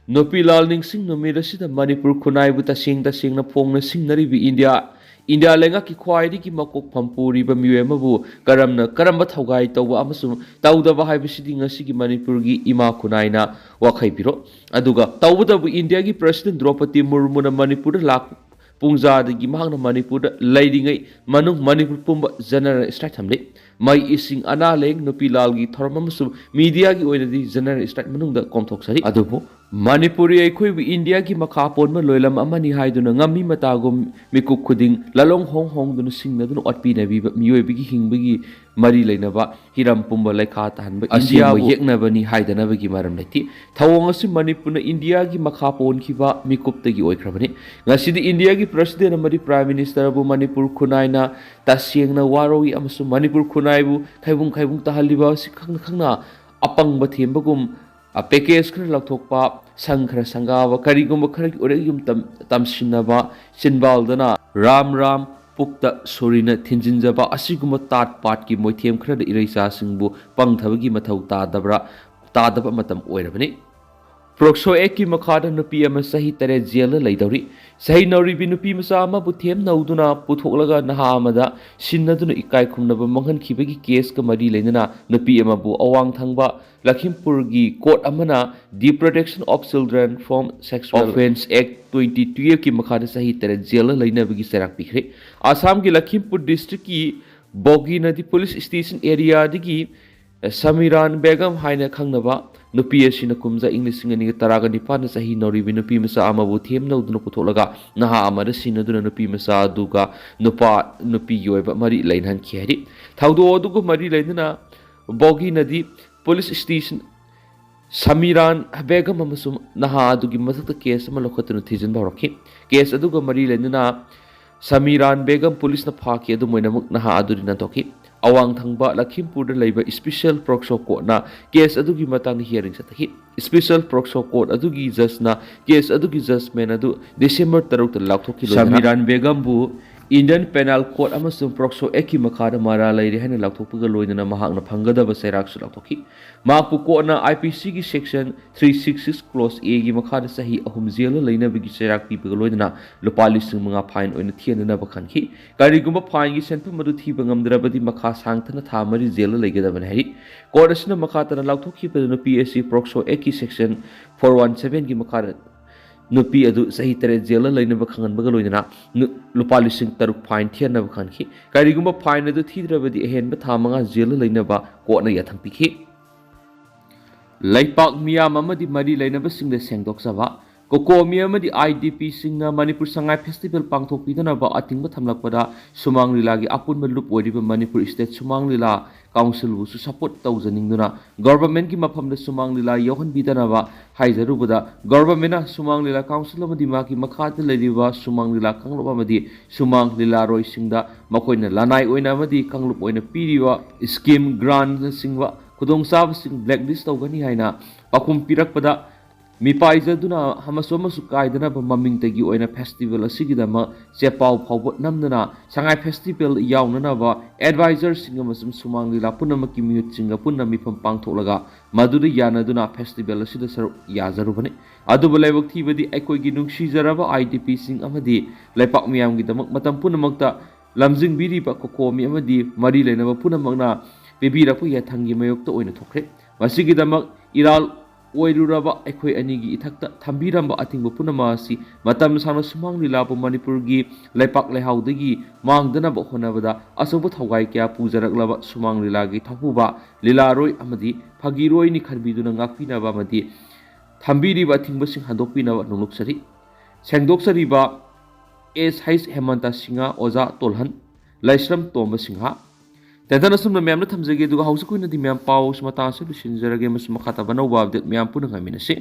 ꯅꯨꯄꯤ ꯂꯥꯜ ꯅꯤꯡꯁꯤꯡ ꯅꯨꯃꯤꯠ ꯑꯁꯤꯗ ꯃꯅꯤꯄꯨꯔ ꯈꯨꯟꯅꯥꯏꯕꯨ ꯇꯁꯦꯡ ꯇꯁꯦꯡꯅ ꯐꯣꯡꯅ ꯁꯤꯡꯅꯔꯤꯕ ꯏꯟꯗꯤꯌꯥ, ꯏꯟꯗꯤꯌꯥ ꯂꯩꯉꯥꯛꯀꯤ ꯈ꯭ꯋꯥꯏꯗꯒꯤ ꯃꯀꯣꯛ ꯐꯝ ꯄꯨꯔꯤꯕ ꯃꯤꯑꯣꯏ ꯑꯃꯕꯨ ꯀꯔꯝꯅ, ꯀꯔꯝꯕ ꯊꯧꯒꯥꯏ ꯇꯧꯕ ꯑꯃꯁꯨꯡ ꯇꯧꯗꯕ ꯍꯥꯏꯕꯁꯤꯗꯤ ꯉꯁꯤꯒꯤ ꯃꯅꯤꯄꯨꯔꯒꯤ ꯏꯃꯥ ꯈꯨꯟꯅꯥꯏꯅ ꯋꯥꯈꯩ ꯄꯤꯔꯣ꯫ ꯑꯗꯨꯒ ꯇꯧꯕꯇꯕꯨ ꯏꯟꯗꯤꯌꯥꯒꯤ ꯄ꯭ꯔꯁꯤꯗꯦꯟ ꯗ꯭ꯔꯧꯄꯗꯤ ꯃꯨꯔꯃꯨꯅ ꯃꯅꯤꯄꯨꯔꯗ ꯂꯥꯛ ꯄꯨꯡꯖꯥꯗꯒꯤ ꯃꯍꯥꯛꯅ ꯃꯅꯤꯄꯨꯔꯗ ꯂꯩꯔꯤꯉꯩ ꯃꯅꯨꯡ ꯃꯅꯤꯄꯨꯔ ꯄꯨꯝꯕ ꯖꯦꯅꯔꯦꯜ ꯁ꯭ꯇ꯭ꯔꯥꯏꯛ ꯊꯝꯂꯤ꯫ ꯃꯩ, ꯏꯁꯤꯡ, ꯑꯅꯥ ꯂꯥꯌꯦꯡ, ꯅꯨꯄꯤ ꯂꯥꯜꯒꯤ ꯊꯧꯔꯝ ꯑꯃꯁꯨꯡ ꯃꯤꯗꯤꯌꯥꯒꯤ ꯑꯣꯏꯅꯗꯤ ꯖꯦꯅꯔꯦꯜ ꯁ꯭ꯇ꯭ꯔꯥꯏꯛ ꯃꯅꯨꯡꯗ ꯀꯣꯝꯊꯣꯛꯆꯔꯤ꯫ ꯑꯗꯨꯕꯨ ꯃꯅꯤꯄꯨꯔꯤ ꯑꯩꯈꯣꯏꯕꯨ ꯏꯟꯗꯤꯌꯥꯒꯤ ꯃꯈꯥ ꯄꯣꯟꯕ ꯂꯣꯏꯂꯝ ꯑꯃꯅꯤ ꯍꯥꯏꯗꯨꯅ ꯉꯝꯃꯤ ꯃꯇꯥꯒꯨꯝ ꯃꯤꯀꯨꯞ ꯈꯨꯗꯤꯡ ꯂꯥꯂꯣꯡ ꯍꯣꯡ ꯍꯣꯡꯗꯨꯅ ꯁꯤꯡꯅꯗꯨꯅ ꯑꯣꯠꯄꯤ ꯅꯩꯕꯤꯕ ꯃꯤꯑꯣꯏꯕꯒꯤ ꯍꯤꯡꯕꯒꯤ ꯃꯔꯤ ꯂꯩꯅꯕ ꯍꯤꯔꯝ ꯄꯨꯝꯕ ꯂꯩꯈꯥ ꯇꯥꯍꯟꯕ ꯑꯁꯦꯡꯕ ꯏꯟꯗꯤꯌꯥꯕꯨ ꯌꯦꯛꯅꯕꯅꯤ ꯍꯥꯏꯗꯅꯕꯒꯤ ꯃꯔꯝ ꯂꯩꯇꯦ꯫ ꯊꯧꯑꯣꯡ ꯑꯁꯤ ꯃꯅꯤꯄꯨꯔꯅ ꯏꯟꯗꯤꯌꯥꯒꯤ ꯃꯈꯥ ꯄꯣꯟꯈꯤꯕ ꯃꯤꯀꯨꯞꯇꯒꯤ ꯑꯣꯏꯈ꯭ꯔꯕꯅꯤ꯫ ꯉꯁꯤꯗꯤ ꯏꯟꯗꯤꯌꯥꯒꯤ ꯄ꯭ꯔꯁꯤꯗꯦꯟ ꯑꯃꯗꯤ ꯄ꯭ꯔꯥꯏꯝ ꯃꯤꯅꯤꯁꯇꯔꯕꯨ ꯃꯅꯤꯄꯨꯔ ꯈꯨꯟꯅꯥꯏꯅ ꯇꯁꯦꯡꯅ ꯋꯥꯔꯧꯏ ꯑꯃꯁꯨꯡ ꯃꯅꯤꯄꯨꯔ ꯈꯨꯟꯅꯥꯏꯕꯨ ꯈꯩꯕꯨꯡ ꯈꯩꯕꯨꯡ ꯇꯥꯍꯜꯂꯤꯕ ꯑꯁꯤ ꯈꯪꯅ ꯈꯪꯅ ꯑꯄꯪꯕ ꯊꯦꯝꯕꯒꯨꯝ, ꯑ, ꯄꯦꯀꯦꯖ ꯈꯔ ꯂꯧꯊꯣꯛꯄ, ꯁꯪ ꯈꯔ ꯁꯪꯒꯥꯕ, ꯀꯔꯤꯒꯨꯝꯕ ꯈꯔꯒꯤ ꯑꯣꯏꯔꯛ ꯌꯨꯝ ꯇꯝ-, ꯇꯝꯁꯤꯟꯅꯕ, ꯆꯤꯟꯕꯥꯜꯗꯅ ꯔꯥꯝ ꯔꯥꯝ, ꯄꯨꯛꯇ ꯁꯣꯔꯤꯅ ꯊꯤꯟꯖꯤꯟꯖꯕ ꯑꯁꯤꯒꯨꯝꯕ ꯇꯥꯠ ꯄꯥꯠꯀꯤ ꯃꯣꯏꯊꯦꯝ ꯈꯔꯗ ꯏꯔꯩꯆꯥꯁꯤꯡꯕꯨ ꯄꯪꯊꯕꯒꯤ ꯃꯊꯧ ꯇꯥꯗꯕ꯭ꯔꯥ, ꯇꯥꯗꯕ ꯃꯇꯝ ꯑꯣꯏꯔꯕꯅꯤ꯫ ꯄꯣꯛꯁꯣ ꯑꯦꯛꯀꯤ ꯃꯈꯥꯗ ꯅꯨꯄꯤ ꯑꯃ ꯆꯍꯤ ꯇꯔꯦꯠ ꯖꯦꯜꯗ ꯂꯩꯗꯧꯔꯤ꯫ ꯆꯍꯤ ꯅꯧꯔꯤꯕꯤ ꯅꯨꯄꯤ ꯃꯆꯥ ꯑꯃꯕꯨ ꯊꯦꯝꯅꯧꯗꯨꯅ ꯄꯨꯊꯣꯛꯂꯒ ꯅꯍꯥ ꯑꯃꯗ ꯁꯤꯟꯅꯗꯨꯅ ꯏꯀꯥꯏ ꯈꯨꯝꯅꯕ ꯃꯥꯡꯍꯟꯈꯤꯕꯒꯤ ꯀꯦꯁꯀ ꯃꯔꯤ ꯂꯩꯅꯅ ꯅꯨꯄꯤ ꯑꯃꯕꯨ ꯑꯋꯥꯡ ꯊꯪꯕ ꯂꯈꯤꯝꯄꯨꯔꯒꯤ ꯀꯣꯔꯠ ꯑꯃꯅ The Protection of Children from Sexual Offence Act twenty twelve ꯀꯤ ꯃꯈꯥꯗ ꯆꯍꯤ ꯇꯔꯦꯠ ꯖꯦꯜꯗ ꯂꯩꯅꯕꯒꯤ ꯆꯩꯔꯥꯛ ꯄꯤꯈ꯭ꯔꯦ꯫ ꯑꯁꯥꯝꯒꯤ ꯂꯈꯤꯝꯄꯨꯔ ꯗꯤꯁꯇ꯭ꯔꯤꯛꯀꯤ ꯕꯣꯒꯤꯅꯗꯤ ꯄꯨꯂꯤꯁ ꯁ꯭ꯇꯦꯁꯟ ꯑꯦꯔꯤꯌꯥꯗꯒꯤ ꯁꯃꯤꯔꯥꯟ ꯕꯦꯒꯝ ꯍꯥꯏꯅ ꯈꯪꯅꯕ ꯅꯨꯄꯤ ꯑꯁꯤꯅ ꯀꯨꯝꯖꯥ ꯏꯪ ꯂꯤꯁꯤꯡ ꯑꯅꯤꯒ ꯇꯔꯥꯒ ꯅꯤꯄꯥꯟꯗ ꯆꯍꯤ ꯅꯧꯔꯤꯕꯤ ꯅꯨꯄꯤ ꯃꯆꯥ ꯑꯃꯕꯨ ꯊꯦꯝꯅꯧꯗꯨꯅ ꯄꯨꯊꯣꯛꯂꯒ ꯅꯍꯥ ꯑꯃꯗ ꯁꯤꯟꯅꯗꯨꯅ ꯅꯨꯄꯤ ꯃꯆꯥ ꯑꯗꯨꯒ ꯅꯨꯄꯥ ꯅꯨꯄꯤꯒꯤ ꯑꯣꯏꯕ ꯃꯔꯤ ꯂꯩꯅꯍꯟꯈꯤ ꯍꯥꯏꯔꯤ꯫ ꯊꯧꯗꯣꯛ ꯑꯗꯨꯒ ꯃꯔꯤ ꯂꯩꯅꯅ ꯕꯣꯒꯤꯅꯗꯤ ꯄꯨꯂꯤꯁ ꯁ꯭ꯇꯦꯁꯟ ꯁꯃꯤꯔꯥꯟ ꯕꯦꯒꯝ ꯑꯃꯁꯨꯡ ꯅꯍꯥ ꯑꯗꯨꯒꯤ ꯃꯊꯛꯇ ꯀꯦꯁ ꯑꯃ ꯂꯧꯈꯠꯇꯨꯅ ꯊꯤꯖꯤꯟꯕ ꯍꯧꯔꯛꯈꯤ꯫ ꯀꯦꯁ ꯑꯗꯨꯒ ꯃꯔꯤ ꯂꯩꯅꯅ ꯁꯃꯤꯔꯥꯟ ꯕꯦꯒꯝ ꯄꯨꯂꯤꯁꯅ ꯐꯥꯈꯤ, ꯑꯗꯨꯝ ꯑꯣꯏꯅꯃꯛ ꯅꯍꯥ ꯑꯗꯨꯗꯤ ꯅꯥꯟꯊꯣꯛꯈꯤ꯫ ꯑꯋꯥꯡ ꯊꯪꯕ ꯂꯈꯤꯝꯄꯨꯔꯗ ꯂꯩꯕ ꯁ꯭ꯄꯤꯁꯦꯜ ꯄꯣꯛꯁꯣ ꯀꯣꯔꯠꯅ ꯀꯦꯁ ꯑꯗꯨꯒꯤ ꯃꯇꯥꯡꯗ ꯍꯤꯌꯥꯔꯤꯡ ꯆꯠꯊꯈꯤ꯫ ꯁ꯭ꯄꯤꯁꯦꯜ ꯄꯣꯛꯁꯣ ꯀꯣꯔꯠ ꯑꯗꯨꯒꯤ ꯖꯖꯅ ꯀꯦꯁ ꯑꯗꯨꯒꯤ ꯖꯖꯃꯦꯟ ꯑꯗꯨ ꯗꯤꯁꯦꯝꯕꯔ ꯇꯔꯨꯛꯇ ꯂꯥꯎꯊꯣꯛꯈꯤ꯫ ꯁꯃꯤꯔꯥꯟ ꯕꯦꯒꯝꯕꯨ ꯏꯟꯗꯤꯌꯟ ꯄꯦꯅꯥꯜ ꯀꯣꯗ ꯑꯃꯁꯨꯡ ꯄꯣꯛꯁꯣ ꯑꯦꯛꯀꯤ ꯃꯈꯥꯗ ꯃꯔꯥꯜ ꯂꯩꯔꯦ ꯍꯥꯏꯅ ꯂꯥꯎꯊꯣꯛꯄꯒ ꯂꯣꯏꯅꯅ ꯃꯍꯥꯛꯅ ꯐꯪꯒꯗꯕ ꯆꯩꯔꯥꯛꯁꯨ ꯂꯥꯎꯊꯣꯛꯈꯤ꯫ ꯃꯍꯥꯛꯄꯨ ꯀꯣꯔꯠꯅ ꯑꯥꯏ ꯄꯤ ꯁꯤꯒꯤ section three six six close ꯑꯦꯒꯤ ꯃꯈꯥꯗ ꯆꯍꯤ ꯑꯍꯨꯝ ꯖꯦꯜꯗ ꯂꯩꯅꯕꯒꯤ ꯆꯩꯔꯥꯛ ꯄꯤꯕꯒ ꯂꯣꯏꯅꯅ ꯂꯨꯄꯥ ꯂꯤꯁꯤꯡ ꯃꯉꯥ ꯐꯥꯏꯟ ꯑꯣꯏꯅ ꯊꯤꯍꯟꯅꯕ ꯈꯟꯈꯤ꯫ ꯀꯔꯤꯒꯨꯝꯕ ꯐꯥꯏꯟꯒꯤ ꯁꯦꯟꯐꯝ ꯑꯗꯨ ꯊꯤꯕ ꯉꯝꯗ꯭ꯔꯕꯗꯤ ꯃꯈꯥ ꯁꯥꯡꯊꯅ ꯊꯥ ꯃꯔꯤ ꯖꯦꯜꯗ ꯂꯩꯒꯗꯕꯅꯤ ꯍꯥꯏꯔꯤ꯫ ꯀꯣꯔꯠ ꯑꯁꯤꯅ ꯃꯈꯥ ꯇꯥꯅ ꯂꯥꯎꯊꯣꯛꯈꯤꯕꯗ ꯅꯨꯄꯤ ꯑꯁꯤ ꯄꯣꯛꯁꯣ ꯑꯦꯛꯀꯤ ꯁꯦꯛꯁꯟ ꯐꯣꯔ ꯋꯥꯟ ꯁꯚꯦꯟꯒꯤ ꯃꯈꯥꯗ ꯅꯨꯄꯤ ꯑꯗꯨ ꯆꯍꯤ ꯇꯔꯦꯠ ꯖꯦꯜꯗ ꯂꯩꯅꯕ ꯈꯪꯍꯟꯕꯒ ꯂꯣꯏꯅꯅ ꯅꯨ-, ꯂꯨꯄꯥ ꯂꯤꯁꯤꯡ ꯇꯔꯨꯛ ꯐꯥꯏꯟ ꯊꯤꯍꯟꯅꯕ ꯈꯟꯈꯤ꯫ ꯀꯔꯤꯒꯨꯝꯕ ꯐꯥꯏꯟ ꯑꯗꯨ ꯊꯤꯗ꯭ꯔꯕꯗꯤ ꯑꯍꯦꯟꯕ ꯊꯥ ꯃꯉꯥ ꯖꯦꯜꯗ ꯂꯩꯅꯕ ꯀꯣꯔꯠꯅ ꯌꯥꯊꯪ ꯄꯤꯈꯤ꯫ ꯂꯩꯄꯥꯛ ꯃꯤꯌꯥꯝ ꯑꯃꯗꯤ ꯃꯔꯤ ꯂꯩꯅꯕꯁꯤꯡꯗ ꯁꯦꯡꯗꯣꯛꯆꯕ꯫ ꯀꯣꯀꯣꯃꯤ ꯑꯃꯗꯤ I D ꯄꯤꯁꯤꯡꯅ Manipur Sangai festival ꯄꯥꯡꯊꯣꯛꯄꯤꯗꯅꯕ ꯑꯊꯤꯡꯕ ꯊꯝꯂꯛꯄꯗ ꯁꯨꯃꯥꯡ ꯂꯤꯂꯥꯒꯤ ꯑꯄꯨꯟꯕ ꯂꯨꯞ ꯑꯣꯏꯔꯤꯕ ꯃꯅꯤꯄꯨꯔ ꯁ꯭ꯇꯦꯠ ꯁꯨꯃꯥꯡ ꯂꯤꯂꯥ ꯀꯥꯎꯟꯁꯤꯜꯕꯨꯁꯨ ꯁꯄꯣꯔꯠ ꯇꯧꯖꯅꯤꯡꯗꯨꯅ ꯒꯣꯚꯔꯟꯃꯦꯟꯠꯀꯤ ꯃꯐꯝꯗ ꯁꯨꯃꯥꯡ ꯂꯤꯂꯥ ꯌꯥꯎꯍꯟꯕꯤꯗꯅꯕ ꯍꯥꯏꯖꯔꯨꯕꯗ, ꯒꯣꯚꯔꯟꯃꯦꯟꯠꯅ ꯁꯨꯃꯥꯡ ꯂꯤꯂꯥ ꯀꯥꯎꯟꯁꯤꯜ ꯑꯃꯗꯤ ꯃꯍꯥꯛꯀꯤ ꯃꯈꯥꯗ ꯂꯩꯔꯤꯕ ꯁꯨꯃꯥꯡ ꯂꯤꯂꯥ ꯀꯥꯡꯂꯨꯞ ꯑꯃꯗꯤ ꯁꯨꯃꯥꯡ ꯂꯤꯂꯥꯔꯣꯏꯁꯤꯡꯗ ꯃꯈꯣꯏꯅ ꯂꯅꯥꯏ ꯑꯣꯏꯅ ꯑꯃꯗꯤ ꯀꯥꯡꯂꯨꯞ ꯑꯣꯏꯅ ꯄꯤꯔꯤꯕ ꯁ꯭ꯀꯤꯝ, ꯒ꯭ꯔꯥꯟꯠꯅꯆꯤꯡꯕ ꯈꯨꯗꯣꯡꯆꯥꯕꯁꯤꯡ ꯕ꯭ꯂꯦꯛ ꯂꯤꯁ ꯇꯧꯒꯅꯤ ꯍꯥꯏꯅ ꯄꯥꯎꯈꯨꯝ ꯄꯤꯔꯛꯄꯗ, ꯃꯤꯄꯥꯏꯖꯗꯨꯅ ꯑꯃꯁꯨ ꯑꯃꯁꯨ ꯀꯥꯏꯗꯅꯕ ꯃꯃꯤꯡꯇꯒꯤ ꯑꯣꯏꯅ ꯐꯦꯁꯇꯤꯚꯦꯜ ꯑꯁꯤꯒꯤꯗꯃꯛ ꯆꯦꯄꯥꯎ ꯐꯥꯎꯕ ꯅꯝꯗꯨꯅ ꯁꯉꯥꯏ ꯐꯦꯁꯇꯤꯚꯦꯜ ꯌꯥꯎꯅꯅꯕ ꯑꯦꯗꯚꯥꯏꯖꯔꯁꯤꯡ ꯑꯃꯁꯨꯡ ꯁꯨꯃꯥꯡ ꯂꯤꯂꯥ ꯄꯨꯝꯅꯃꯛꯀꯤ ꯃꯤꯍꯨꯠꯁꯤꯡꯒ ꯄꯨꯟꯅ ꯃꯤꯐꯝ ꯄꯥꯡꯊꯣꯛꯂꯒ ꯃꯗꯨꯗ ꯌꯥꯅꯗꯨꯅ ꯐꯦꯁꯇꯤꯚꯦꯜ ꯑꯁꯤꯗ ꯁꯔꯨꯛ ꯌꯥꯖꯔꯨꯕꯅꯤ꯫ ꯑꯗꯨꯕꯨ ꯂꯥꯏꯕꯛ ꯊꯤꯕꯗꯤ ꯑꯩꯈꯣꯏꯒꯤ ꯅꯨꯡꯁꯤꯖꯔꯕ ꯑꯥꯏ ꯗꯤ ꯄꯤꯁꯤꯡ ꯑꯃꯗꯤ ꯂꯩꯄꯥꯛ ꯃꯤꯌꯥꯝꯒꯤꯗꯃꯛ ꯃꯇꯝ ꯄꯨꯝꯅꯃꯛꯇ ꯂꯝꯖꯤꯡꯕꯤꯔꯤꯕ ꯀꯣꯀꯣꯃꯤ ꯑꯃꯗꯤ ꯃꯔꯤ ꯂꯩꯅꯕ ꯄꯨꯝꯅꯃꯛꯅ ꯄꯤꯕꯤꯔꯛꯄ ꯌꯥꯊꯪꯒꯤ ꯃꯥꯌꯣꯛꯇ ꯑꯣꯏꯅ ꯊꯣꯛꯈ꯭ꯔꯦ꯫ ꯃꯁꯤꯒꯤꯗꯃꯛ ꯏꯔꯥꯜ ꯑꯣꯏꯔꯨꯔꯕ ꯑꯩꯈꯣꯏ ꯑꯅꯤꯒꯤ ꯏꯊꯛꯇ ꯊꯝꯕꯤꯔꯝꯕ ꯑꯊꯤꯡꯕ ꯄꯨꯝꯅꯃꯛ ꯑꯁꯤ ꯃꯇꯝ ꯁꯥꯡꯅ ꯁꯨꯃꯥꯡ ꯂꯤꯂꯥꯕꯨ ꯃꯅꯤꯄꯨꯔꯒꯤ ꯂꯩꯄꯥꯛ ꯂꯩꯍꯥꯎꯗꯒꯤ ꯃꯥꯡꯗꯅꯕ ꯍꯣꯠꯅꯕꯗ ꯑꯆꯧꯕ ꯊꯧꯒꯥꯏ ꯀꯌꯥ ꯄꯨꯖꯔꯛꯂꯕ ꯁꯨꯃꯥꯡ ꯂꯤꯂꯥꯒꯤ ꯊꯧꯄꯨꯕ, ꯂꯤꯂꯥꯔꯣꯏ ꯑꯃꯗꯤ ꯐꯥꯒꯤꯔꯣꯏꯅꯤ ꯈꯟꯕꯤꯗꯨꯅ ꯉꯥꯛꯄꯤꯅꯕ ꯑꯃꯗꯤ ꯊꯝꯕꯤꯔꯤꯕ ꯑꯊꯤꯡꯕꯁꯤꯡ ꯍꯟꯗꯣꯛꯄꯤꯅꯕ ꯅꯣꯡꯂꯨꯛꯆꯔꯤ꯫ ꯁꯦꯡꯗꯣꯛꯆꯔꯤꯕ ꯑꯦꯁ ꯍꯩꯆ ꯍꯦꯃꯟꯇ ꯁꯤꯡꯍ, ꯑꯣꯖꯥ ꯇꯣꯜꯍꯟ, ꯂꯥꯏꯁ꯭ꯔꯝ ꯇꯣꯝꯕ ꯁꯤꯡꯍ꯫ ꯇꯦꯟꯇꯅ ꯑꯁꯨꯝꯅ ꯃꯌꯥꯝꯅ ꯊꯝꯖꯒꯦ, ꯑꯗꯨꯒ ꯍꯧꯖꯤꯛ ꯑꯣꯏꯅꯗꯤ ꯃꯌꯥꯝ ꯄꯥꯎ ꯑꯁꯤ ꯃꯇꯥꯡ ꯑꯁꯤꯗ ꯂꯣꯏꯁꯤꯟꯖꯔꯒꯦ ꯑꯃꯁꯨꯡ ꯃꯈꯥ ꯇꯥꯕ ꯑꯅꯧꯕ ꯑꯞꯗꯦꯠ ꯃꯌꯥꯝ ꯄꯨꯟꯅ ꯉꯥꯏꯃꯤꯟꯅꯁꯤ꯫